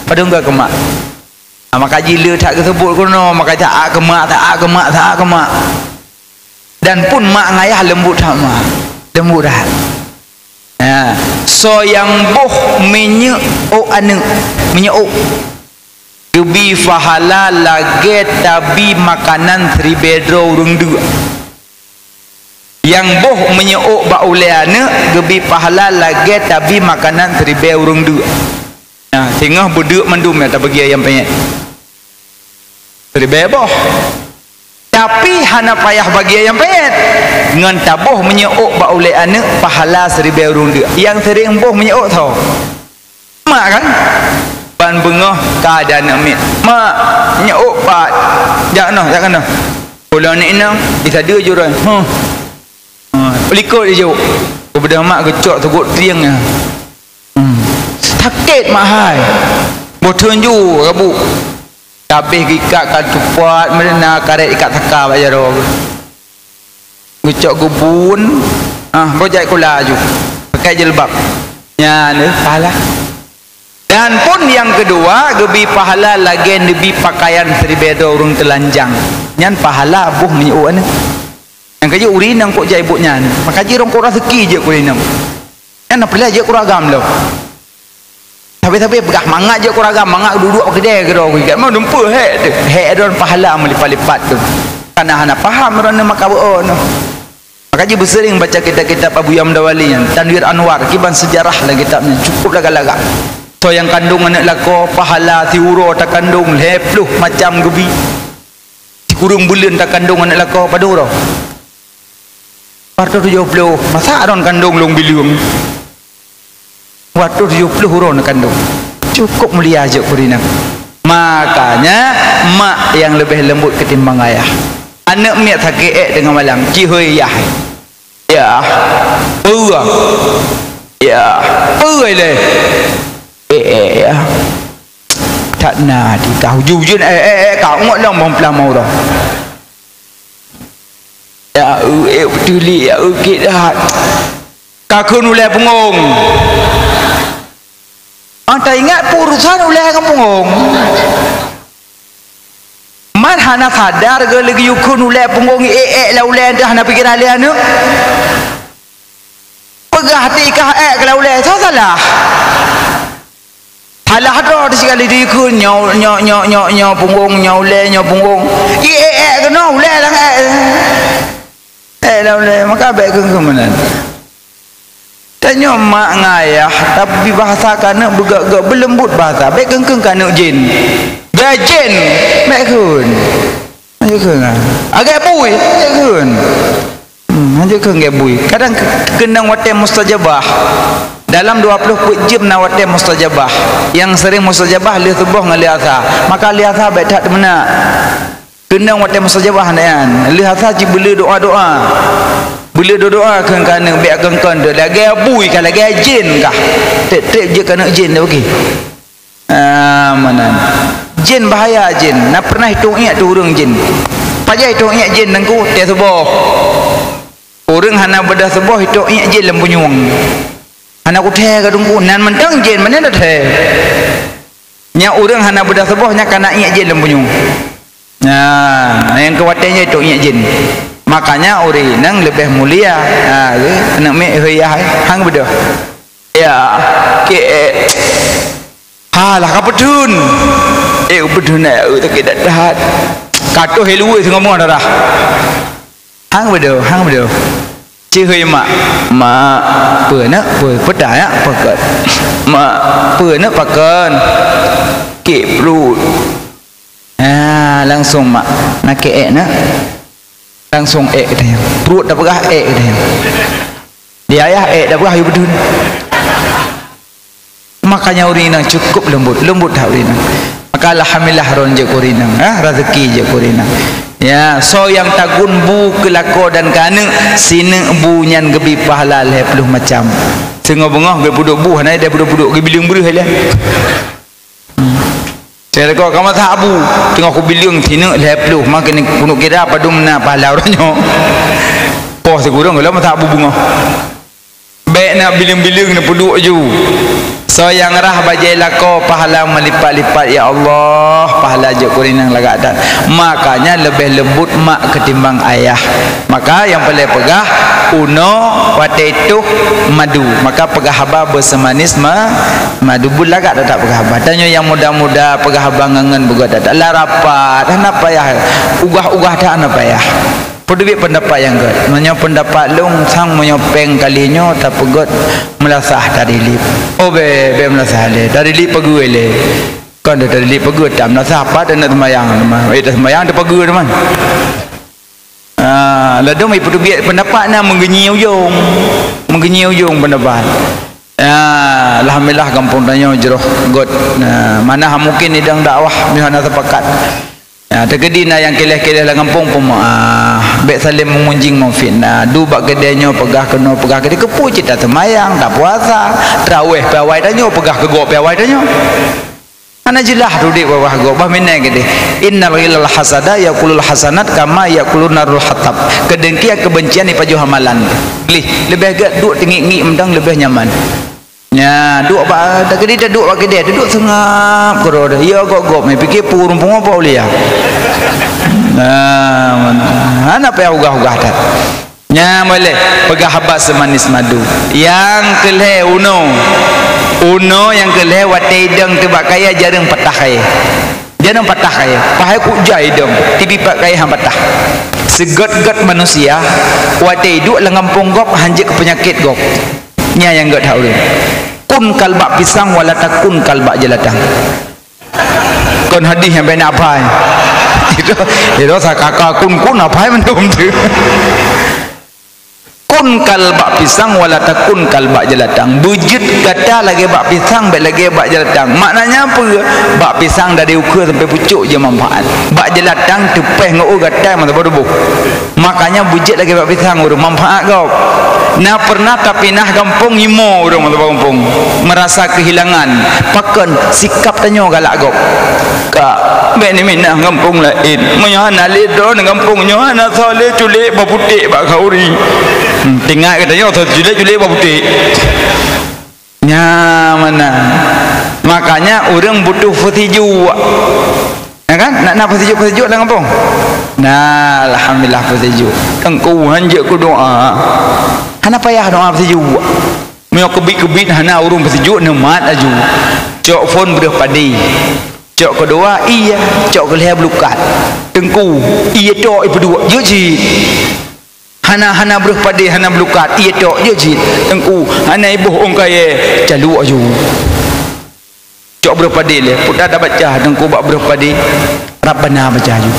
Padum ka keu mak. Ah, maka jih le that geuseubut keunoe, maka that keu mak, that keu mak, that keu mak. Dan pun mak ngon ayah leumbut that mak. Leumbut that. Ha, soe nyang boh minyeuk ôk aneuk, minyeuk ôk, geubi pahala lagée tabi makanan siribée droe ureuëng deuk. Nyang boh minyeuk ôk bak ulée aneuk geubi pahala lagée tabi makanan siribée ureuëng deuk. Nah, singoh beudeuk mandum nyang tabagi ayam penyet. Siribée boh. Tapi hana payah bagi ayam penyet. Ngon taboh minyeuk ôk bak ulée aneuk pahala siribée ureuëng deuk. Nyang sering boh minyeuk ôk soe? Mak kan? Ban beungoh ka ada aneuk miet. Mak, minyeuk ôk pat. Jak noh, jak keunoe. Ulôn ni inong, di sadeue jurôi. Huh. Ha, likot ijok. Keubeudoh mak geucok teugot trieng nyan. Hmm. Sakét mak hai. Boh teunju rabu. Tabeh geuikat ka tupat, meurena karet ikat saka bak jaroe. Geucok geubun, ah, boh jai kula aju. Pakai jilbab. Nyan deh pahala. Dan pun nyang keudua, geubi pahala lagée neubi pakaian siribée droe ureuëng teulanjang. Nyan pahala boh minyeuk ôk aneuk. Nyang keujeuet ureuëng inong kok jai buet nyan. Maka jih rong kok raseuki jeuet keu ureuëng inong. Nyan na peureulée jeuet keu ureuëng agam lom. Sabe-sabe peugah mangat jeuet keu ureuëng agam, mangat duek-duek keudée keudroe kuikat. Mau dumpeue hék teuh. Hék droe pahala meulipat-lipat teuh. Kana hana paham droe nyoe maka beuo nyoe. Maka jih beuseuring baca kitab-kitab Abu Ya'mur Dawali nyan, Tanwir Anwar, kiban seujarah lam kitab nyan, cukup lagak-lagak. Soe nyang kandong aneuk lakoe, pahala siuroe takandong lhée ploh macam geubi. Sikureueng buleuen takandong aneuk lakoe padum uroe? Empat ratus tujuh puluh. Masa droe kandong lôn bileueng? Empat ratus tujuh puluh uroe neukandong. Cukup mulia jeuet keu ureuëng inong. Makanya, mak nyang leubeh leumbot keutimbang ayah. Aneuk miet sakét ék teungoh malam, "Ci hôi yah." "Yah." "Peue?" "Yah." "Peue lé?" "Eh, eh, yah." That na di kah uju-uju, eh, eh, eh, ka ngot lom bang peulama uroe. Ya, eu, eh, beuteulik, ya, eu, kik that. Ka kheun ulèe punggong. Ang ta ingat peurusan ulèe ngon punggong. Man hana sadar geu lagi yukheun ulèe punggong, eh, eh, lam ulèe dah hana pikiran lé aneuk. Peugah ti kah ék keu lam ulèe, soe salah? Salah droe di sikali dikheun nyoe, nyoe, nyoe, nyoe, nyoe punggong, nyoe ulèe, nyoe punggong. I ék, ék keunoe ulèe lam ék. Ék lam ulèe, maka bèk kheun-kheun meunan. Tanyoe mak ngon ayah, tapi bahasa keu aneuk beugèt-gèt, beuleumbot bahasa. Bèk kheun-kheun keu aneuk jén. Bèk jén, bèk kheun. Hanjeuet kheun, ah. Agak bui, hanjeuet kheun. Hmm, hanjeuet kheun agak bui. Kadang ke-, keunong watèe mustajabah. Dalam dua ploh peuet jeuem na watèe mustajabah. Nyang sering mustajabah lheueh suboh ngon lheueh asa. Maka lheueh asa bèk that teumeunak. Keunong watèe mustajabah nyan. Lheueh asa cit beuleueh doa-doa. Beuleueh doa-doa kheun keu aneuk bèk kheun-kheun. Lagèe bui kah, lagèe jén kah. Trép-trép jeuet keu aneuk jén dah bagi. Ah, meunan. Jén bahaya jén. Na pernah itong iék teuh ureueng jén. Pajan itong iék jén Teungku, teuh suboh. Ureueng hana beudôh suboh itong iék jén lam bunyueng. Hana kuthèe ka Teungku, nan mantong jén, meunan dah thèe. Nyan ureueng hana beudôh suboh nyan ka na iék jén lam bunyueng. Nah, nyang keu watèe nyoe itong iék jén. Makanya ureueng inong leubeh mulia. Ha, aneuk miet hei yah, hang beudôh. Ya, keu ék. Halah, ka peutheun. Eh, peutheun, eh, sakét that-that. Ka toh, eh, luwue singoh darah. Hang beudôh, hang beudôh. Cit hôi mak. Mak, peue neuk, peue, peue that, ya, pakon. Mak, peue neuk, pakon. Kik pruet. Ah, langsung mak. Na keu ék neuk. Langsung ék geutanyoe. Pruet tapeugah ék geutanyoe. Di ayah ék tapeugah yue beudun. Makanya ureueng inong cukup leumbot, leumbot that ureueng inong. Maka alhamdulillah ron jeuet keu ureueng inong, ha, raseuki jeuet keu ureueng inong. Ya, soe nyang tagun bu keu lakoe dan keu aneuk, sineuk bu nyan geubri pahala lhèe ploh macam. Singoh beungoh geupeuduek bu, hana ideh peuduek-peuduek, geubileung breuh lé. Saya teuka ka masak bu, teungoh kubileung sineuk lhèe ploh, makajih keuneuk kira padum na pahala uroe nyoe. Poh sikureueng gohlom masak bu beungoh. Bèk na bileung-bileung neupeuduek ju. Soe nyang rhah bajèe lakoe pahala meulipat-lipat, ya Allah, pahala jeuet keu ureueng inong lagak that. Makanya leubeh leumbot mak keutimbang ayah. Maka nyang paleng peugah, unoe watèe toh madu, maka peugah haba beuseumanis ma-, madu. Beulagak that peugah haba. Tanyoe nyang muda-muda peugah haba ngon-ngon beugöt that. Lam rapat, hana payah. Ugah-ugah that hana payah. Peuteubiet peundapat nyang göt. Meunyoe peundapat lôn, sang meunyoe pèng kali nyoe tapeugöt meulasah tadilip. Oh, bèk, bèk meulasah lé. Tadilip pageue lé. Kon tadilip pageue, tam meulasah pat aneuk seumayang. Eh, seumayang tapageue teuma. Ah, ladôm ipeuteubiet peundapat na meugeunyi ujong. Meugeunyi ujong peundapat. Ah, alhamdulillah gampông tanyoe jroh göt. Nah, mana mungkin idong dakwah nyoe hana sepakat. Ya, teukeudi na nyang kileh-kileh lam gampông peumaáh, bèk saléng meungunjing meufitnah. Duek bak keudè nyoe peugah keunoe, peugah keudè, keupeue cit taseumayang, tapuasa, traweh pih awai tanyoe, peugah keu gob pih awai tanyoe. Hana jeulaih udép bak gob, bah miné keudè. Innal ghillal hasada yakulul hasanat kama yakulun narul hatab. Keudengkian, keubencian ipajoh amalan. Gleh, leubeh gèt duek teungiek-ngiek mantong leubeh nyaman. Nyan, duek bak, teukeudi taduek bak keudè, taduek seungab keudroe. Ya, gob-gob, meupiké pue ureueng pungo po ulia. Nah, hana payah ugah-ugah that. Nyan boleh peugah haba seumanis madu. Nyang keulhèe unoe. Unoe nyang keulhèe watèe idong teuh bak kayèe jareueng patah kayèe. Jareueng patah kayèe. Pahe kujai idong, tibi pat kayèe han patah. Seugöt-göt manusia, watèe iduek lam gampông gob, han jeuet keu peunyakét gob. Nyan nyang göt that ureueng. Kun kal bak pisang wala takun kal bak jeulatang. Kon hadih nyang bèk na apai. Itu, itu sakaka kun-kun apai mandum tu. Kun kal bak pisang wala takun kal bak jeulatang. Beujeuet gata lagèe bak pisang, bèk lagèe bak jeulatang. Maknanya peue? Bak pisang dari ukeue sampai pucôk jeuet manfaat. Bak jeulatang teupèh ngon u gata masa boh tuboh. Makanya beujeuet lagèe bak pisang ureueng manfaat gob. Na pernah tapinah gampông imo ureuëng masa gampông, merasa kehilangan. Pakon sikap tanyoe galak gob. Ka, bék niminah gampông laén. Meunyoe hana lé droe gampông nyoe hana soe lé culek bak putéh bak khauri. Hmm, teuingat geutanyoe soe culek-culek bak putéh. Nyan meunan. Makanya ureuëng butuh peusijuek. Ya kan? Nak na peusijuek-peusijuek lam gampông? Na, alhamdulillah peusijuek. Teungku hanjeuet keu doa. Hana payah doa peusijuek. Meunyoe keubiet-keubiet hana ureuëng peusijuek, neumat laju. Cok phon breuh padé. Cok keudua, iya. Cok keulhée beulukat. Teungku, iya tok ipeuduek. Jeuet cit. Hana, hana breuh padé, hana beulukat, iya tok, jeuet cit. Teungku, hana iboh ôn kayée, caluek aju. Cok breuh padé lé, peue tabaca Teungku bak breuh padé, Rabbana baca aju.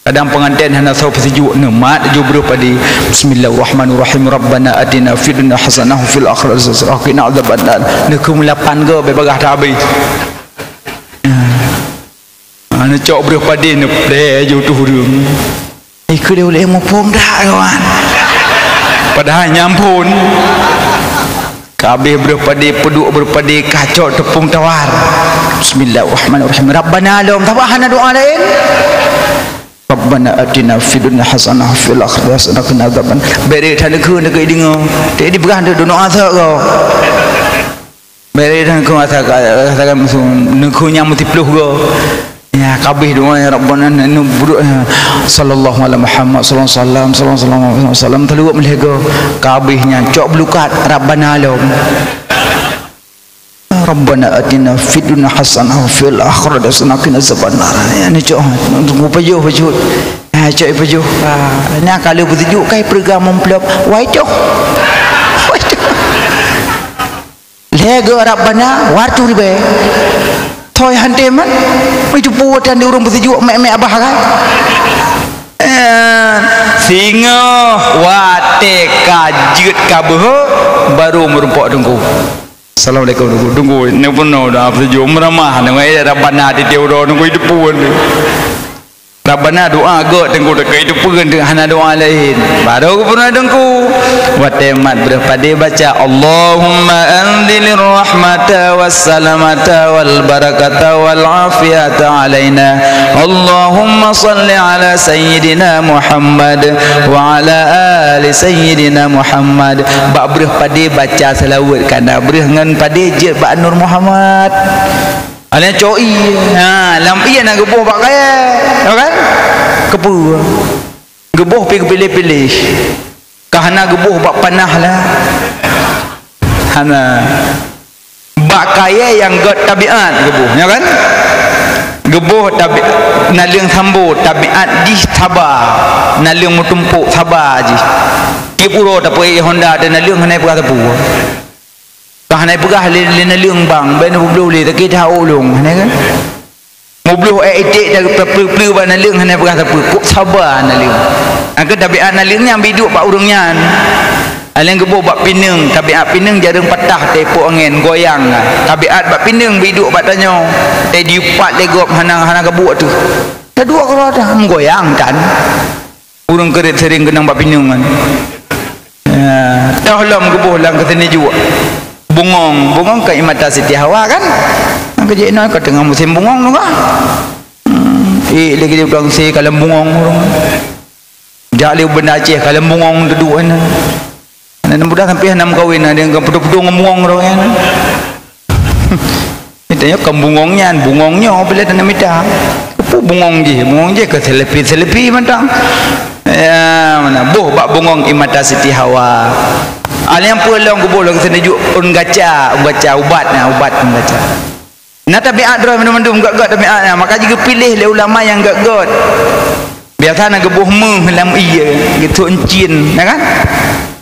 Kadang peunganten hana soe peusijuek, neumat aju breuh padé. Bismillahirrahmanirrahim. Rabbana atina fid dunya hasanah wa fil akhirati hasanah wa qina adzabannar. Neukheun lapan go, bék bagaih that habéh. Hana cok breuh padé neuplé ju tuh ureuëng. Ikeu lé ulée muphom dak kawan. Padahai nyan phon. Ka habéh breuh padé, peuduek breuh padé, ka cok teupông tawar. Bismillahirrahmanirrahim. Rabbana lom, tapi hana doa laén. Rabbana atina fid dunya hasanah wa fil akhirati hasanah wa qina adzaban. Bere tadi keu nak deungoe. Jadi peugah tu doa azab kau. Beri dan ku asa ka, asa ka musuh, neukhu nyang meusiploh go. Ya, kabeh doa ya Rabbana, nu, nu, buru-, ya. Sallallahu ala Muhammad, sallallahu alaihi wasallam, sallallahu alaihi wasallam, sallallahu alaihi wasallam, teuliwat meulhego. Kabeh nyan cok beulukat, Rabbana lom. Rabbana atina fid dunya hasanah wa fil akhirati hasanah wa qina azabannar. Ya, ni cok, tunggu pajoh, pajoh. Ha, cok pajoh. Ha, nya kalau beutujok kai program memplop. Wai cok. Wai cok. Lhèe geuh Rabbana, war tu ribèe. Thoi han tém man. Meucupu watèe di ureueng beusijuek mèk-mèk abah kan. Eh, singoh watèe ka jeuet ka beuhe, baru meurumpok teungku. Assalamualaikum teungku. Teungku, neupeunoh doa beusijuek meuramah deungon Rabbana tiep-tiep uroe teungku, itu pun. Rabbana doa göt teungku, teuka itu peue teungku, hana doa laén. Baru geupeuna teungku. Watèe mat breuh padé baca, Allahumma anzilir rahmata was salamata wal barakata wal afiyata alaina. Allahumma salli ala sayyidina Muhammad wa ala ali sayyidina Muhammad. Bak breuh padé baca seulaweuet kana breuh ngon padé jeuet bak Nur Muhammad. Alèh cok ié. Ha, lam ié na geuboh bak kayèe. Ya kan? Keupeue? Geuboh pi geupiléh-piléh. Ka hana geuboh bak panah lah. Hana. Bak kayèe nyang göt tabiat geuboh, ya kan? Geuboh tabi-, naleueng sambo, tabiat jih saba. Naleueng meutumpok saba jih. Tiep uroe tapeuék Honda teuh naleueng hana peugah teupeu. Ka hana peugah lé, lé naleueng bang, bèk neubloe lé, sakét that ulông, hana kan? Meubloe ék iték dan peue-peue bak naleueng hana peugah sapeue, kok saba naleueng. Nyang keu tabiat naleueng nyan beuduek bak ureueng nyan. Alèh geuboh bak pineung, tabiat pineung jareueng patah teuh ipok angén, goyang. Tabiat bak pineung beuduek bak tanyoe, teuh diupat lé gob hana, hana gabuek teuh. Taduek keudroe dah meugoyang tan. Ureueng keuret sering keunong bak pineung kan. Ya, toh lom geuboh lam keuseuneujuek. Bungong, bungong ka ie mata Siti Hawa kan? Nyang keu jih inoe ka teungoh musém bungong tu kah? Hmm, ék lé keu ureueng se ka lom bungong ureueng. Jak lé u Banda Aceh ka lom bungong teuduek nyan. Aneuk muda sampai hana meukawen, ada nyang peuduek-peuduek ngon bungong roh nyan. Mita nyoe kon bungong nyan, bungong nyoe bila hana mita. Peue bungong jih? Bungong jih keu selepi-selepi mantong. Ya, mana boh bak bungong ie mata Siti Hawa. Ah, nyang peue lom geuboh lom keu seuneuk jok ôn gaca, ôn gaca ubat, nah, ubat ôn gaca. Na tabiat droe mandum-mandum göt-göt tabiat nyan, maka jigeupiléh lé ulama nyang göt-göt. Biasa na geuboh méuh lam ié, geutrok euncien, na kan?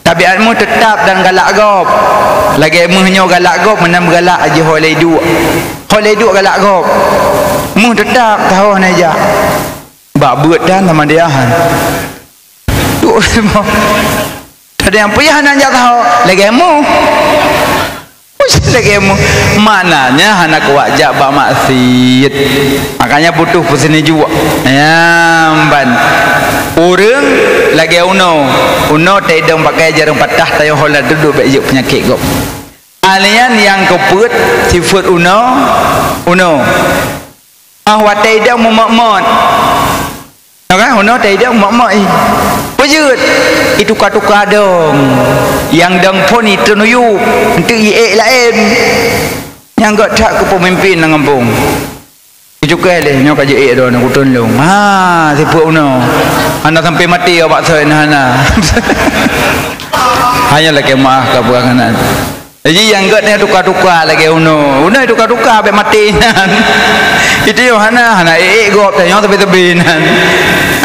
Tabiat méuh teutab dan galak gob. Lagèe méuh nyoe galak gob, meunan galak aja ho lé duek. Ho lé duek galak gob. Méuh teutab tahoh na jak. Bak beuet tan sama dia han. Duek rimong. Ada nyang payah nak jak tahoh, lagèe méuh. Lagée mu-, maknanya hana kuat jak bak maksiet. Makanya butuh peusinejuk. Nyang ban. Ureuëng lagée unoe, unoe taidong pakai jareueng patah, tayoe hola dudoe bék jeuet peunyakét gob. Alian nyang keupeuet sifeuet unoe, unoe. Ah, watée idong mumot-mot. Nyoe kan, unoe teuidong mot-mot, ih. Peue jeuet? Ituka-tuka dong. Nyang dong phon iteunuyuek, enteuk iék laén. Nyang gét that keu peumimpin lam gampông. Kucukai lé, nyoe ka jiék droeneuh, kuteun lôn. Ha, sifeuet unoe. Hana sampai maté awak soe na hana. Hanya lakée meuah ka peugah keunan. Jadi nyang gét nyan tuka-tuka lagée unoe. Unoe tuka-tuka bék maté nyan. Itu nyoe hana, hana ék-ék gob, nyoe teubi-teubi nyan.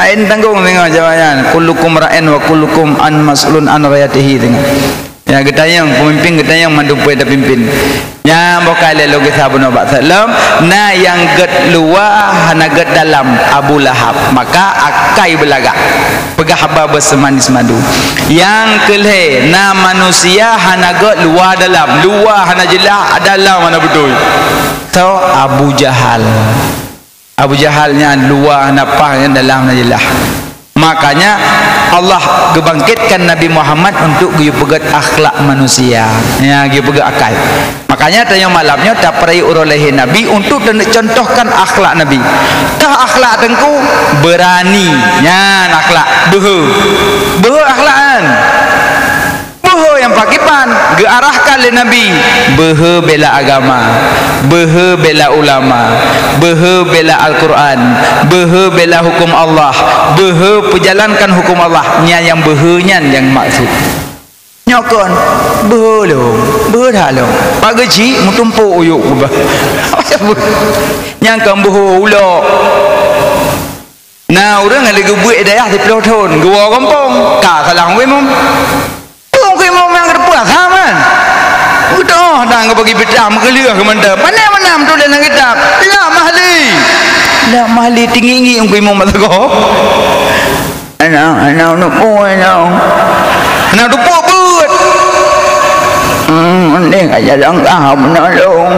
Laén tanggong singoh jaweueb nyan. Kullukum ra'in wa kullukum an mas'ulun an ra'iyatihi singoh. Ya, geutanyong peumimpin, geutanyong mandum peue tapimpin. Nyan boh ka lé lôn gisa bunoe bak saleuem, na nyang gét luwa hana gét dalam, Abu Lahab. Maka akai beulagak. Peugah haba beuseumanis madu. Nyang keu lhée, na manusia hana gét luwa dalam, luwa hana jeulaih, dalam hana beutôi. Soe? Abu Jahal. Abu Jahal nyan luwa hana paih, nyan dalam hana jeulaih. Makanya Allah geubangkitkan Nabi Muhammad untuk geuyue peugét akhlak manusia. Ya, geuyue peugét akai. Makanya tanyoe malam nyoe tapeurayeuk uroe lahé Nabi untuk teuneuk contohkan akhlak Nabi. Tah akhlak teungku, beurani. Nyan akhlak. Beuhe. Beuhe akhlak nyan. Beuhe nyang pakriban geuarahkan lé Nabi. Beuhe bela agama. Beuhe bela ulama. Beuhe bela Al-Quran. Beuhe bela huköm Allah. Beuhe peujalankan huköm Allah. Nyan nyang beuhe nyan nyang maksud. Nyoe kon, beuhe lôn, beuhe that lôn. Bak geuchik meutumpôk uyuek ubah. Nyang kon beuhe ulok. Na ureuëng lé geubuet dayah siplôh thon, geuwoe gampông, ka salah Teungku Imum. Teungku Imum nyang geuteupeue asam kan? Geutoh dan geubagi pitrah meukeuleueh keu mantong. Pane meunan tuléh lam kitab? Lak mahli. Lak mahli tinggi-tinggi Teungku Imum masa gob. Aneuk, aneuk, aneuk, aneuk. Aneuk tupok buet. Hmm, mending aja langkah menolong.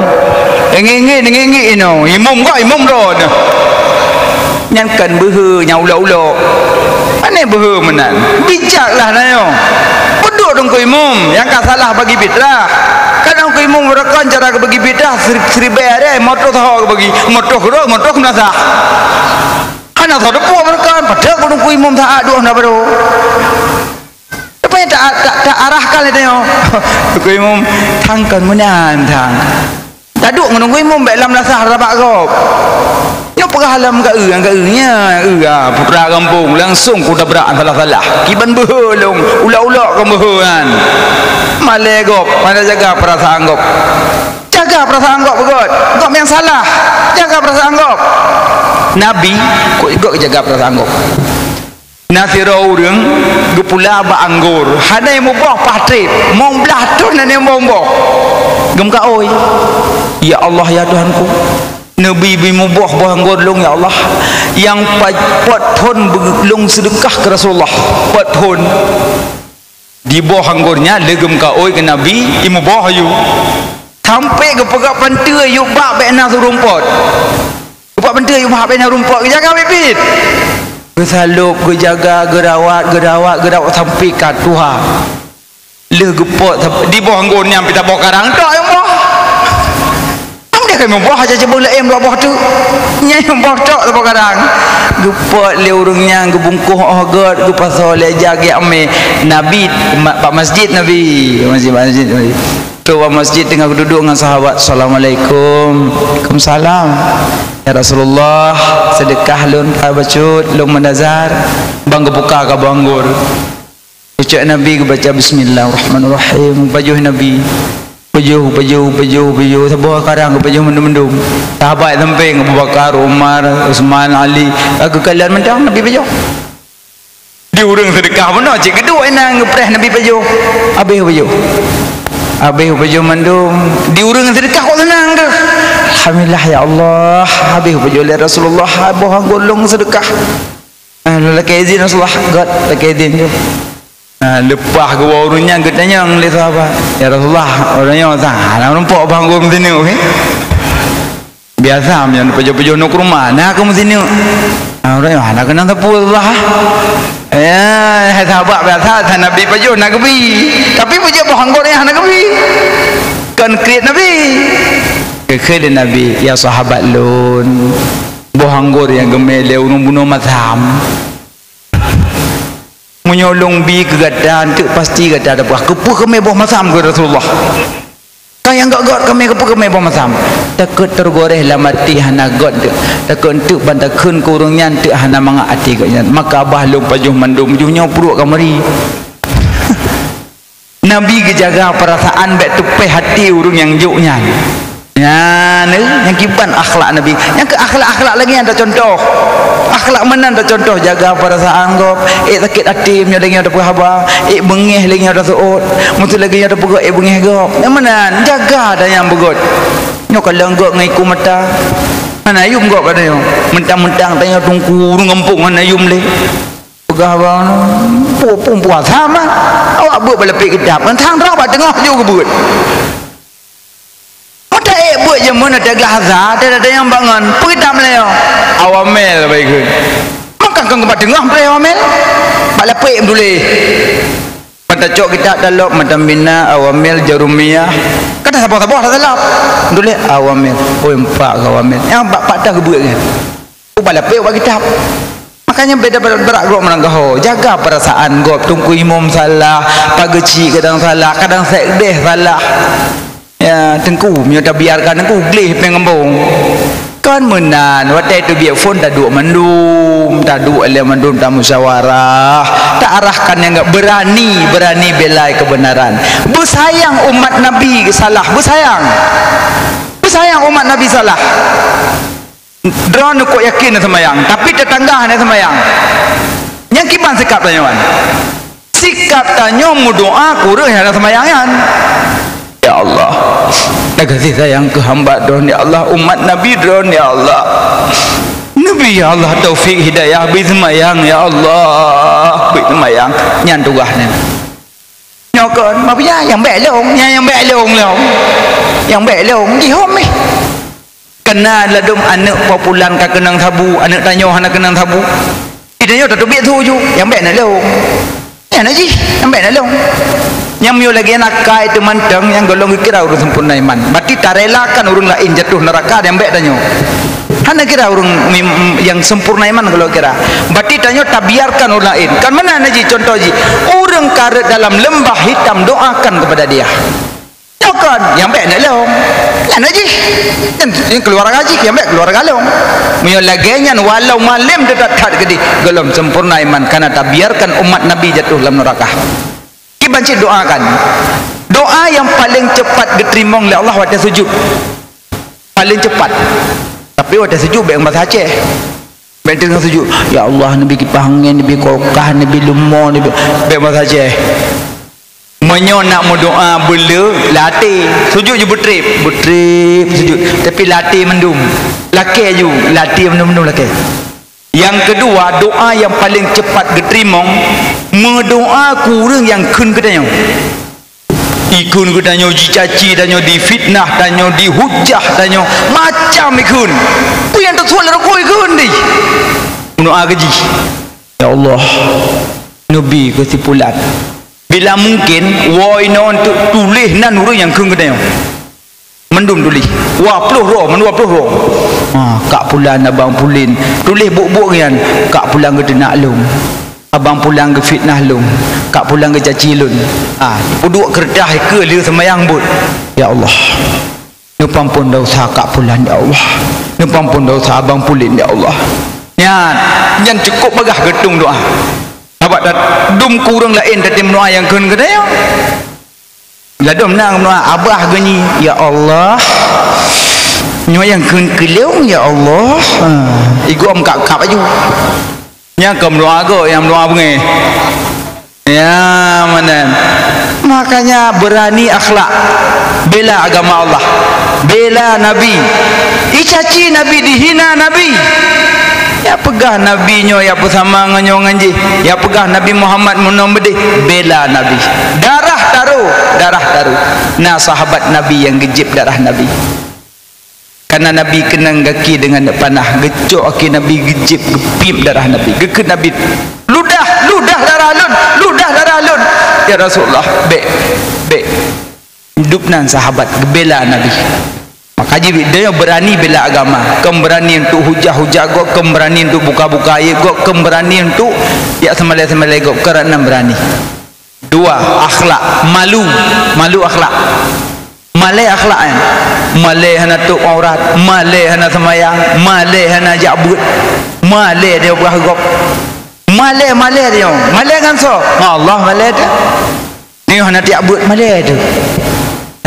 Ngingit, ngingit inoe. Imum kok, imum droe. Nyan kan beuhe, nyang ulok-ulok. Pane beuhe meunan. Bijaklah nyoe. Peuduek Teungku Imum nyang ka salah bagi pitrah. Kadang Teungku Imum beureukan cara geubagi pitrah seri-, seribée aré, motoh saho geubagi, motoh keudroe, motoh meunasah. Hana soe teupeue meureuka, padahai keu Teungku Imum saát dua hana barô. Tapi tak, tak, tak arahkan lé tanyoe. Teungku Imum, thang kon meunan, thang. Taduek ngon Teungku Imum bék lam lasah rabak gob. Nyoe peugah lom ka eu, ka eu nya, eu, ah, putra gampông langsung kutabrak salah-salah. Kiban beuhe lôn, ulok-ulok kon beuhe nyan. Malée gob, hana jaga peurasaan gob. Jaga peurasaan gob beugét. Gob nyang salah. Jaga peurasaan gob. Nabi, kok gob jaga peurasaan gob. Na sidroe ureuëng geupula bak anggor, hana muboh paih treb, mong blaih thon hana muboh. Geumeukaôi, "Ya Allah, ya Tuhanku, neubi bi muboh boh anggor lôn, ya Allah, nyang pa-, peuet thon beu-, lôn seudeukah keu Rasulullah, peuet thon." Diboh anggor nyan lé geumeukaôi keu Nabi, imuboh ayue. Sampoe geupeugah panteue yue bak bék na seurumpot. Geupeugah panteue yue bak bék na seurumpot, geujaga biet-biet. Geusalôb, geujaga, geurawat, geurawat, geurawat sampoe ka tuha. Lheueh geupot, diboh anggor nyan pih taboh karang tok nyang boh. Am deh kami boh aja cebong laén dua boh tu. Nyang boh tok saboh kadang. Geupot lé ureuëng nyan geubungkôh óh gét, geupasoe lé jagée amé Nabi ma-, bak masjid Nabi. Masjid, masjid Nabi. Tu bak masjid teungoh geududuek ngon sahabat. "Assalamualaikum." "Waalaikumsalam." "Ya Rasulullah, seudeukah lôn ka bacut, lôn meunazar." Ban geubuka kaboh anggor. Ucok Nabi geubaca, "Bismillahirrahmanirrahim." Pajoh Nabi. Pajoh, pajoh, pajoh, pajoh. Saboh karang geupajoh mandum-mandum. Sahabat sampéng, Abu Bakar, Umar, Utsman, Ali. Ka geukalon mantong Nabi pajoh. Di ureuëng seudeukah bunoe cit geuduek inan geupreh Nabi pajoh. Habéh pajoh. Habéh pajoh mandum. Di ureuëng seudeukah kok seunang tu. Alhamdulillah, ya Allah. Habéh pajoh lé Rasulullah. Boh anggor lôn seudeukah. Ah, lakée izin Rasulullah, gét, lakée izin tu. Nah, leupah geuwoe ureuëng nyan geutanyong lé sahabat, "Ya Rasulullah, ureuëng nyoe sang hana meurumpok bang geuh meusineuk, eh?" Biasa meunyoe pajoh-pajoh nyoe keu rumoh, na keu meusineuk. Ah, ureuëng nyoe hana keunong sapeue Rasulullah. Ya, sahabat biasa, sa Nabi pajoh na geubi. Tapi pajoh boh anggor nyang hana geubi. Kon kriet Nabi. Geukheun lé Nabi, "Ya sahabat lôn, boh anggor nyang geumè lé ureuëng bunoe masam." Meunyoe lôn bi keu gata, eunteuk pasti gata tapeugah, "Keupeue kamoe boh masam keu Rasulullah? Ka nyang gét-gét kamoe, keupeue kamoe boh masam?" Takot teugoréh lam até hana gét eunteuk. Takot eunteuk ban takheun keu ureuëng nyan eunteuk hana mangat até gét nyan. Maka bah lôn pajoh mandum, jih nyoe pruet ka meuri. Nabi geujaga peurasaan bék teupéh até ureuëng nyang jok nyan. Nyan, eh, nyang kiban akhlak Nabi. Nyang keu akhlak-akhlak lagée nyan tacontoh. Akhlak meunan tacontoh, jaga peurasaan gob, ék sakét até meunyoe lagée nyoe tapeuhah haba, ék beungéh lagée nyoe taseuôt. Meuseu lagée nyoe tapeugah ék beungéh gob. Nyang meunan, jaga dah nyang beugét. Nyoe ka leueng gob ngon iku mata. Hana yum gob pada nyoe. Mentang-mentang tanyoe teungku ureuëng gampông hana yum lé. Peugah bang, pu-, pu-, puasa mah. Awak beuet bak lapék kitab. Mantang droe bak teungoh ju geubeuet. Mata ék beuet jameun ata glah asa, ata-ata nyang bangon. Peugah kitab Meulayu. Awamel baik kheun. Maka kang bak teungoh peuleueh awamel. Bak lapék meutuléh. Mata cok kitab dalok, mata mina, awamel, jarumiyah. Kata saboh-saboh dah dalok. Meutuléh awamel. Oi, empat awamel. Nyang bak patah geubeuet nyan. Ubak lapék ubak kitab. Makanya beda ber-, berak gob meurangkaho. Jaga perasaan gob. Teungku imum salah, pageucik kadang salah, kadang sekdeh salah. Ya, teungku, meunyoe tabiarkan teungku gleh péng gampông. Kon meunan, watée teubiet phon taduek mandum, taduek lé mandum tamusyawarah, taarahkan nyang gét, berani, berani belai kebenaran. Beusayang umat Nabi salah, beusayang. Beusayang umat Nabi salah. Droeneuh kok yakin na seumayang, tapi teutangga hana seumayang. Nyang kiban sikap tanyoe nyan? Sikap tanyoe meudoá keu ureuëng nyang hana seumayang nyan. Ya Allah, na gaséh sayang keu hamba Droeneuh ya Allah, umat Nabi Droeneuh ya Allah. Neubri ya Allah taufik hidayah, bri seumayang ya Allah, bri seumayang. Nyan tugaih nyan. Nyoe kon, maksudnya nyang bék lôn, nyang, nyang bék lôn lôn. Nyang bék lôn, jihom eh. Kena ladom aneuëk po pulan ka keunong sabu, aneuëk tanyoe hana keunong sabu. Di tanyoe tateubiet su ju, nyang bék na lôn. Nyang na jih, nyang bék na lôn. Nyang meunyoe lagée nyan akai teuh mantong, nyang golom geukira ureuëng sempurna iman. Berarti tarelakan ureuëng laén jatuh neuraka, nyang bék tanyoe. Hana kira ureuëng mi-, nyang sempurna iman golom kira. Berarti tanyoe tabiarkan ureuëng laén. Kan meunan na jih contoh jih. Ureuëng ka rhot dalam leumbah hitam, doakan kepada dia. Nyoe kon, nyang bék na lôn. Nyan na jih. Nyan, nyan keuluwarga jih, nyang bék keuluwarga lôn. Meunyoe lagée nyan walau malém teutat-that keudeh, golom sempurna iman karena tabiarkan umat Nabi jatuh lam neuraka. Kiban cit doakan. Doa nyang paleng cepat geuteurimong lé Allah watée sujut. Paleng cepat. Tapi watée sujut bék bahasa Aceh. Bék teungoh sujut, "Ya Allah, neubi kipaih angén, neubi kulkah, neubi leumo, neubi," bék bahasa Aceh. Meunyoe nak meudoá beuleu, lam até, sujut ju beutrép, beutrép sujut, tapi lam até mandum. Lakée ju, lam até mandum-mandum lakée. Nyang keudua, doá nyang paleng cepat geuteurimong, meudoá keu ureuëng nyang kheun keu tanyoe. Ikheun keu tanyoe, jicaci tanyoe, difitnah tanyoe, dihujah tanyoe, macam ikheun. Peue nyang teusuet lé rukui ikheun deh. Meudoá keu jih, "Ya Allah, neubi keu si pulan." Bila mungkin, woe inoe tu-, tuléh nan ureuëng nyang kheun keu tanyoe. Mandum tuléh. Dua ploh droe, mandum dua ploh droe. Ha, Kak Pulan, Abang Pulin. Tuléh buet-buet nyan, Kak Pulan geuteunak lôn. Abang Pulan geufitnah lôn, Kak Pulan geucaci lôn. Ah, peuduek keureutah keue lheueh seumayang buet. Ya Allah, neupeuampon desya Kak Pulan, ya Allah. Neupeuampon desya Abang Pulin, ya Allah. Nyan, nyan cukôp bagah geutung doá. Sabab ta-, dum keu ureuëng laén tatem doá nyang kheun keu tanyoe. Ladôm na meudoá, abah geunyi, "Ya Allah, nyoe nyang kheun keu lôn, ya Allah." Ha, igom kap-kap laju. Nyang ka meudoá gob, nyang meudoá beungéh. Ya, meunan. Makanya berani akhlak. Bela agama Allah. Bela Nabi. Icaci Nabi, dihina Nabi. Yak peugah Nabi nyoe yak peusama ngon nyoe ngon jih. Yak peugah Nabi Muhammad meunoe meudeh, bela Nabi. Darah taroh, darah taroh. Na sahabat Nabi nyang geujieb darah Nabi. Kana Nabi keunong gaki deungon panah, geucok gaki Nabi, geujieb, geupiep darah Nabi. Geukheun Nabi, "Ludah, ludah darah lôn, ludah darah lôn." "Ya Rasulullah, bèk, bèk." Dubnan sahabat geubela Nabi. Maka jih, dia berani bela agama. Kon berani untuk hujah-hujah gob, kon berani untuk buka-buka aib gob, kon berani untuk yak seumalée-seumalée gob, karena berani. Dua, akhlak, malu. Malu akhlak. Malée akhlak, eh. Malée hana tutup aurat, malée hana seumayang, malée hana jak beuet, malée dia peugah gob. Malée, malée dia. Malée ngon soe? Ngon Allah malée dia. Nyoe hana tiep beuet, malée teuh.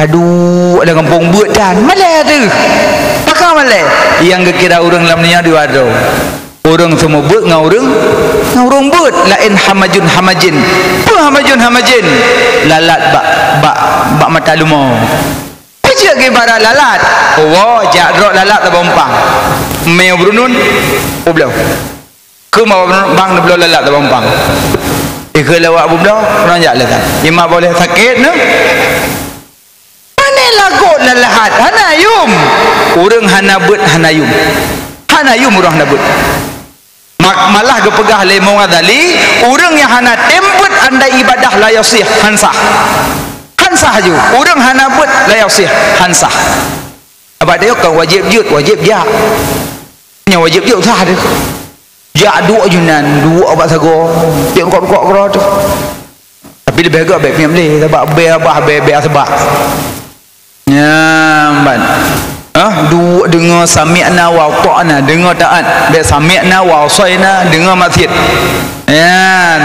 Aduh, ada gampông beuet dan malée teuh. Pakon malée? Nyang geukira ureuëng lam dunia dua droe. Ureuëng seumeubeuet ngon ureuëng, ngon ureuëng beuet. Laén hamajun hamajin. Peue hamajun hamajin? Lalat bak, bak, bak mata leumo. Peue jeuet keu ibarat lalat? Oh, jak droe lalat tabong pang. Mé beurunun, ubloe. Keu ma bang neubloe lalat tabong pang. Ikeu lewat bubloe, keunong jak leukat. Ima boleh sakét nyoe. Pane lagot lalahat, hana yum. Ureuëng hana beuet, hana yum. Hana yum ureuëng hana beuet. Mak-, malah geupeugah lé Imam Ghazali, ureuëng nyang hana tem beuet andai ibadah la yasih, han sah. Han sah ju. Ureuëng hana beuet la yasih, han sah. Abah dia kan wajéb jeuet, wajéb jak. Nyang wajéb jeuet sah deh. Jak duek jinan, duek bak sagoe, tiek rukok-rukok keudroe teuh. Tapi leubeh gét bèk piep lé, sabab bèe abah, bèe, bèe asabak. Nyan ban. Ah, duek deungoe sami'na wa ata'na, deungoe taat. Bèk sami'na wa asaina, deungoe maksiet. Nyan,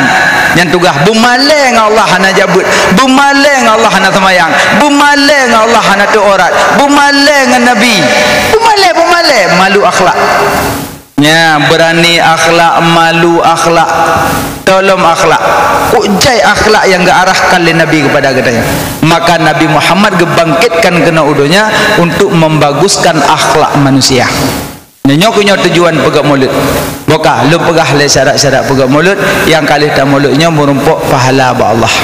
nyan tugaih beumalée ngon Allah hana jak beuet, beumalée ngon Allah hana seumayang, beumalée ngon Allah hana tutup aurat, beumalée ngon Nabi. Beumalée, beumalée, malu akhlak. Nya, beurani akhlak, malu akhlak, tolom akhlak. Kok jai akhlak nyang geuarahkan lé Nabi keupada geutanyoe. Maka Nabi Muhammad geubangkitkan keunoe u donya untuk membaguskan akhlak manusia. Nyoe, nyoe keuh nyoe tujuan peugét Maulud. Boh ka lôn peugah lé syarat-syarat peugét Maulud, nyang ka lheueh tamulud nyoe meurumpok pahala bak Allah.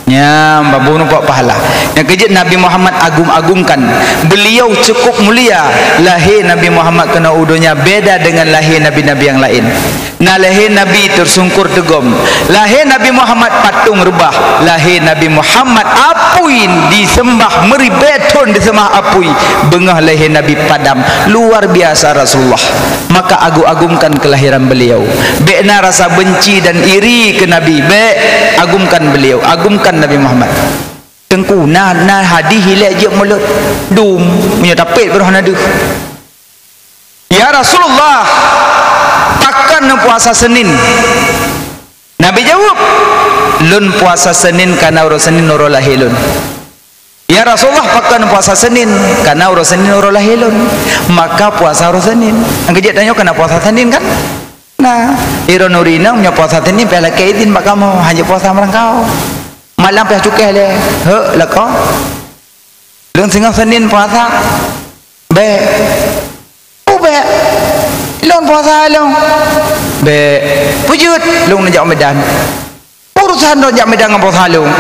Nya, bak meurumpok pahala. Nyang keujeuet Nabi Muhammad agum-agumkan. Beliau cukup mulia. Lahé Nabi Muhammad keunoe u donya beda dengan lahé nabi-nabi nyang laén. Na lahé Nabi teusungkur teugom. Lahé Nabi Muhammad patong reubah. Lahé Nabi Muhammad apui diseumbah, meuribèe thon diseumbah apui. Beungoh lahé Nabi padam. Luar biasa Rasulullah. Maka agu-agumkan kelahiran beliau. Bèk na rasa benci dan iri keu Nabi. Bèk, agumkan beliau. Agumkan Nabi Muhammad. Teungku, na, na hadih ilèe jeuet mulod. Dum, meunyoe tapét beurôh na deuh. "Ya Rasulullah, pakon neupuasa Senin?" Nabi jaweueb, "Lôn puasa Senin kareuna uroe Senin uroe lahé lôn." "Ya Rasulullah, pakon neupuasa Senin?" "Kareuna uroe Senin uroe lahé lôn, maka puasa uroe Senin." Nyang keujeuet tanyoe kana puasa Senin kan? Nah, droeneuh inoe meunyoe puasa Senin payah lakèe idin bak kamoe, hana puasa meurangkau. Malam payah cukéh lé, hek lakoe. Lôn singoh Senin puasa. Bèk. Peue bèk? Lôn puasa lôn. Bèk. Peue jeuet? Lôn neujak u Medan. Urusan lôn jak Medan ngon puasa lôn.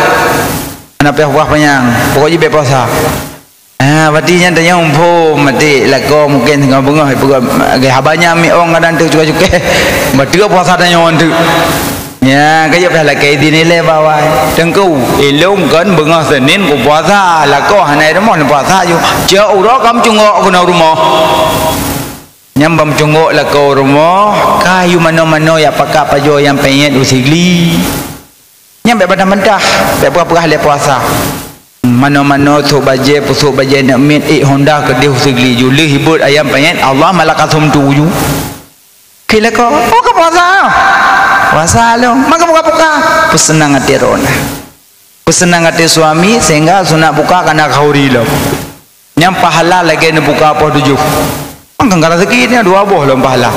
Hana payah ubah panyang. Pokok jih bèk puasa. Ah, berarti nyan tanyong phom, maté lakoe mungken singoh beungoh, peugah, lagèe haba nyan miong kadang teuh cukéh-cukéh. Bateue puasa tanyoe teuk. Nya, ka jeuet payah lakèe idin ilèe bak awai. "Teungku, ilôn kon beungoh Senin kupuasa, lakoe hana i rumoh neupuasa ju. Cok uroe ka meucunggok keunoe u rumoh." Nyan ban meucunggok lakoe u rumoh, ka yue manoe-manoe jak pakat pajoh nyang peuet u Sigli. Nyan bèk bantah-bantah, bèk peugah-peugah lé puasa. Manoe-manoe sôk bajèe, peusôk bajèe neuk miet, ék honda keudéh u Sigli ju, lheueh ibeuet ayam peuet, Allah malakasum tuju. Kira ko, "Oh, ka puasa?" "Puasa lôn." "Maka buka-buka." Peuseunang até droeneuh. Peuseunang até suami sehingga sunat buka kana khauri lom. Nyang pahala lagèe neubuka poh tujoh. Mangkang ka raseuki nyan dua boh lom pahala.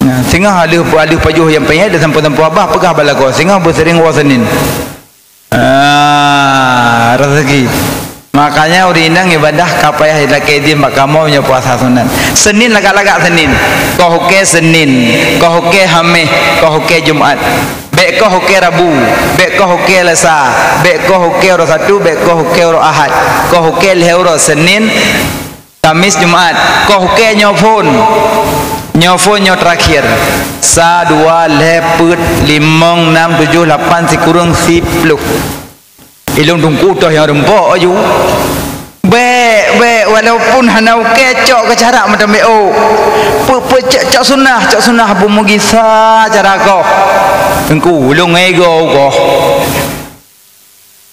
Nah, singoh aleuh, aleuh pajoh nyang panyang dan sampoe-sampoe abah peugah bak lakoe, singoh beuseuring uroe Senin. Ah, raseuki. Makanya ureueng inong ibadah ka payah ilakée idin bak kamoe meunyoe puasa sunat. Senin lagak-lagak Senin. Koh uke Senin, koh uke Haméh, koh uke Jumat. Bék koh uke Rabu, bék koh uke Lesa, bék koh uke uroe Sabtu, bék koh uke uroe Ahad. Koh uke lhée uroe Senin, Kamis, Jumat. Koh uke nyoe phon. Nyoe phon nyoe terakhir. Sa, dua, lhée, peuet, limong, nam, tujoh, lapan, sikureueng, siploh. Ilong teungku toh nyang reumpok aju. Bék, bék, walaupun hana uke cok keu cara meuteumé oh. Pe, pe, cok, cok sunah, cok sunah beumugisa cara koh. Teungku, ulôn ego koh.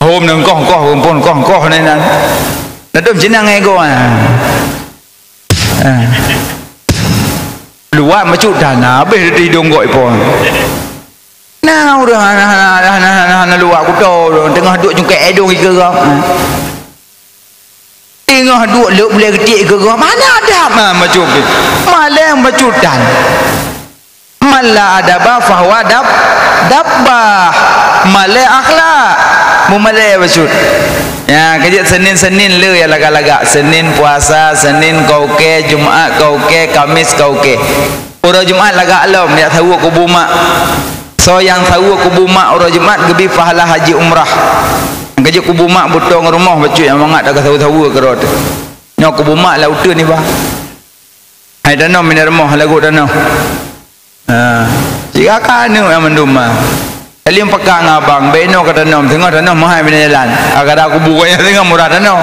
Hom nang koh, koh, rumpun koh, koh ni nan. Nadum jinang ego ah. Ah. Luwat macut dana habéh di idong gok ipon. Nah, ureueng hana, hana, hana, hana, hana luwat kuto, teungoh duek cungkek idong ikeue gob. Teungoh duek leuek bulée geutik ikeue gob. Mana adab, ha, macut. Malée macut dan. Man la adaba fahuwa dab, dabbah. Malée akhlak. Mumalée bacut. Ya, keujeuet Senin-Senin le ya lagak-lagak. Senin puasa, Senin koh uke, Jumat koh uke, Kamis koh uke. Uroe Jumat lagak lom, jak saweue kubu mak. Soe nyang saweue kubu mak uroe Jumat geubi pahala haji umrah. Keujeuet kubu mak beutong rumoh bacut nyang mangat taga saweue-saweue keudroe teuh. Nyoe kubu mak lam uteuen iba. Hai tanom bak rumoh lagot tanom. Ha, cit ka aneuk nyang mandum ma. Salim peka ngon abang, bak inoe ka tanom, teungoh tanom meuhai bak jalan. Ka ada kubu gobnyan teungoh murah tanom.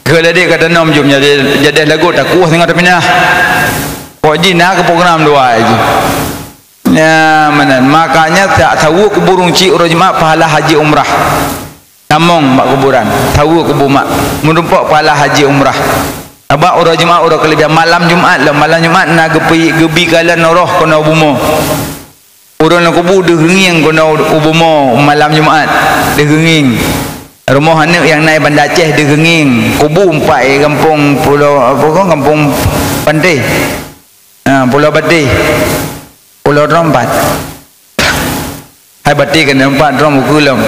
Keu ladek ka tanom jom jadi, jadi lagot takueh teungoh tapinah. Kok jih na keu program dua jih. Nyan meunan. Makanya tak tahu kubu ureueng chik uroe Jumat pahala haji umrah. Tamong bak kuburan, saweue kubu mak, meurumpok pahala haji umrah. Sabab uroe Jumat uroe keulebihan, malam Jumat lom, malam Jumat na geupi, geubi kalon roh keunoe bumoe. Ureueng lam kubu deuheungieng keunoe u bumoe malam Jumat, deuheungieng. Rumoh aneuk nyang na i Banda Aceh deuheungieng, kubu empat i gampông Pulo, apa ko, gampông Pantai. Ha, Pulo Baté. Pulo Trompat. Hai Baté keuneuk pat droe bukeu lom.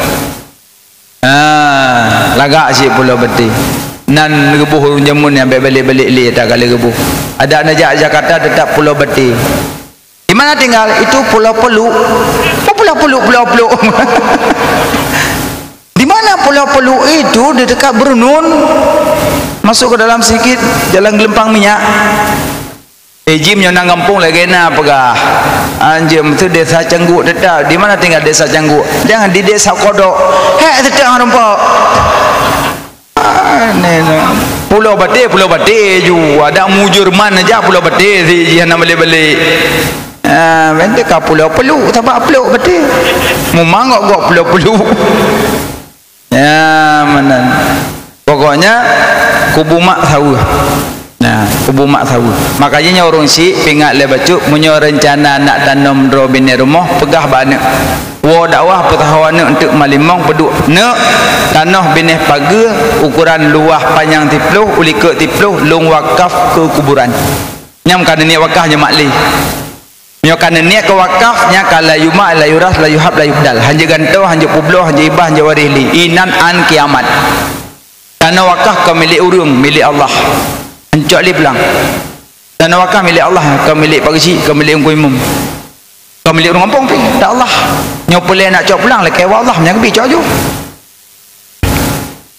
Ha, lagak cit Pulo Baté. Nan geuboh ureueng jameun nyang bèk balek-balek lé ata ka lheueh geuboh. Adak neujak Jakarta teutap Pulo Baté. Di mana tinggal? Itu Pulo Peluk. Oh, Pulo Peluk, Pulo Peluk. Di mana Pulo Peluk itu? Di dekat Brunun. Masuk ke dalam sikit, jalan Gelempang Minyak. Eh, jim nyoe nan gampông lagèe na peugah. Anjeum tu desa Cangguek teutap. Di mana tinggal desa Cangguek? Jangan di desa Kodok. Hek teutap rumpok. Ah, ni, ni. Pulo Baté, Pulo Baté ju. Ada mujur man aja Pulo Baté si jih hana balik-balik. Ah, benda ka Pulo Peluk, tabak Peluk Baté. Mumang gok-gok Pulo Peluk. Ya, meunan. Pokoknya, kubu mak saweue. Nah, kubu mak saweue. Makanya nyoe ureueng syiek, pingat lé bacut, meunyoe reuncana nak tanom droe binéh rumoh, peugah bak aneuk. Woe dakwah peusaho aneuk eunteuk malimong peuduek. Neuk, tanoh binéh pageue ukuran luwah panyang siploh, u likot siploh, lôn wakaf keu kuburan. Nyang ka neuniet wakaf nyoe mak lé. Nyoe ka neuniet keu wakaf, nyan ka la yuma, la yuras, la yuhab, la yubdal. Hanjeuet gantoe, hanjeuet peubloe, hanjeuet ibah, hanjeuet waréh lé. Inan án kiamat. Tanoh wakaf kon milék ureueng, milék Allah. Ancok lé pulang. Tanoh wakaf milék Allah, kon milék Pak Geuchik, kon milék Teungku Imum. Kon milék ureueng gampông pih, dak Allah. Nyoe peureulèe nak cok pulang, lakèe bak Allah, meunyo geubi cok aju.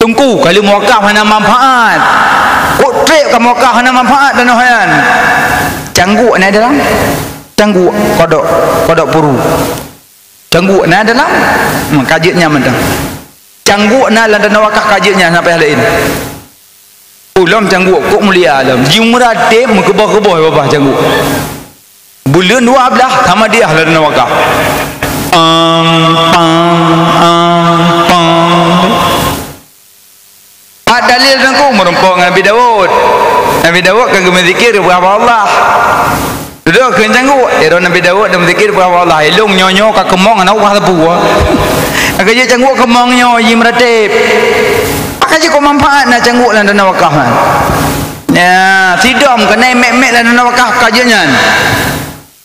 Teungku, ka lheueh meuwakaf hana manfaat. Kok trép ka meuwakaf hana manfaat tanoh nyan. Cangguek na dalam. Cangguek, kodok, kodok puru. Cangguek na dalam. Hmm, ka jeuet nyan mantong. Cangguek na lam tanoh wakaf ka jeuet nyan, hana payah laén. Ulôn cangguek kok mulia lom. Jimeuratéb meukeubah-keubah babah cangguek. Buleuen dua blah sama dia lam tanoh wakaf. Am, pam, am, pam. Pat dalil teungku meurumpok ngon Nabi Daud. Nabi Daud ka geumeuzikir peugah bak Allah. Dudoe kheun cangguek, eh, droe Nabi Daud dan meuzikir peugah bak Allah. Ilôn nyoe-nyoe ka keumong hana ubah sapeue. Ka jeuet cangguek keumong nyoe jimeuratéb. Maka jeuet kok manfaat na cangguek lam dana wakaf nyan. Ya, sidom keunan mèk-mèk lam dana wakaf ka jeuet nyan.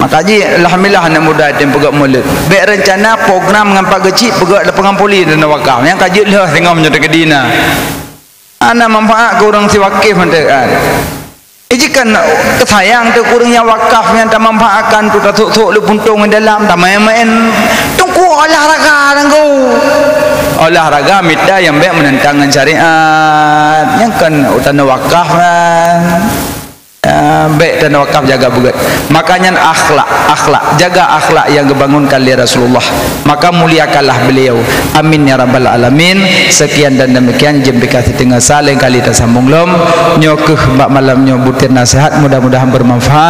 Maka jih, alhamdulillah, aneuk muda tem peugöt mulod. Bèk reuncana program ngon Pak Geuchik peugöt lapangan voli dan wakaf. Nyang ka jeuet lheueh singoh meunyoe teukeudi na. Hana manfaat keu ureuëng si wakaf mantong kan. Iji kan keusayang teuh keu ureuëng nyang wakaf nyang tamanfaatkan tu, tasok-sok lé puntông di dalam, tamaén-maén. Teungku olahraga nangku. Olahraga mita nyang bék meunentang ngon syariat. Nyang kan tanoh wakaf kan. Ah, bék tanoh wakaf jaga beugét. Maka nyan akhlak, akhlak. Jaga akhlak nyang geubangunkan lé Rasulullah. Maka muliakanlah beliau. Amin ya rabbal alamin. Sekian dan demikian, jeuem bika siteungoh, sa laén kali tasambong lom. Nyoe kheueh bak malam nyoe butir nasihat, mudah-mudahan bermanfaat.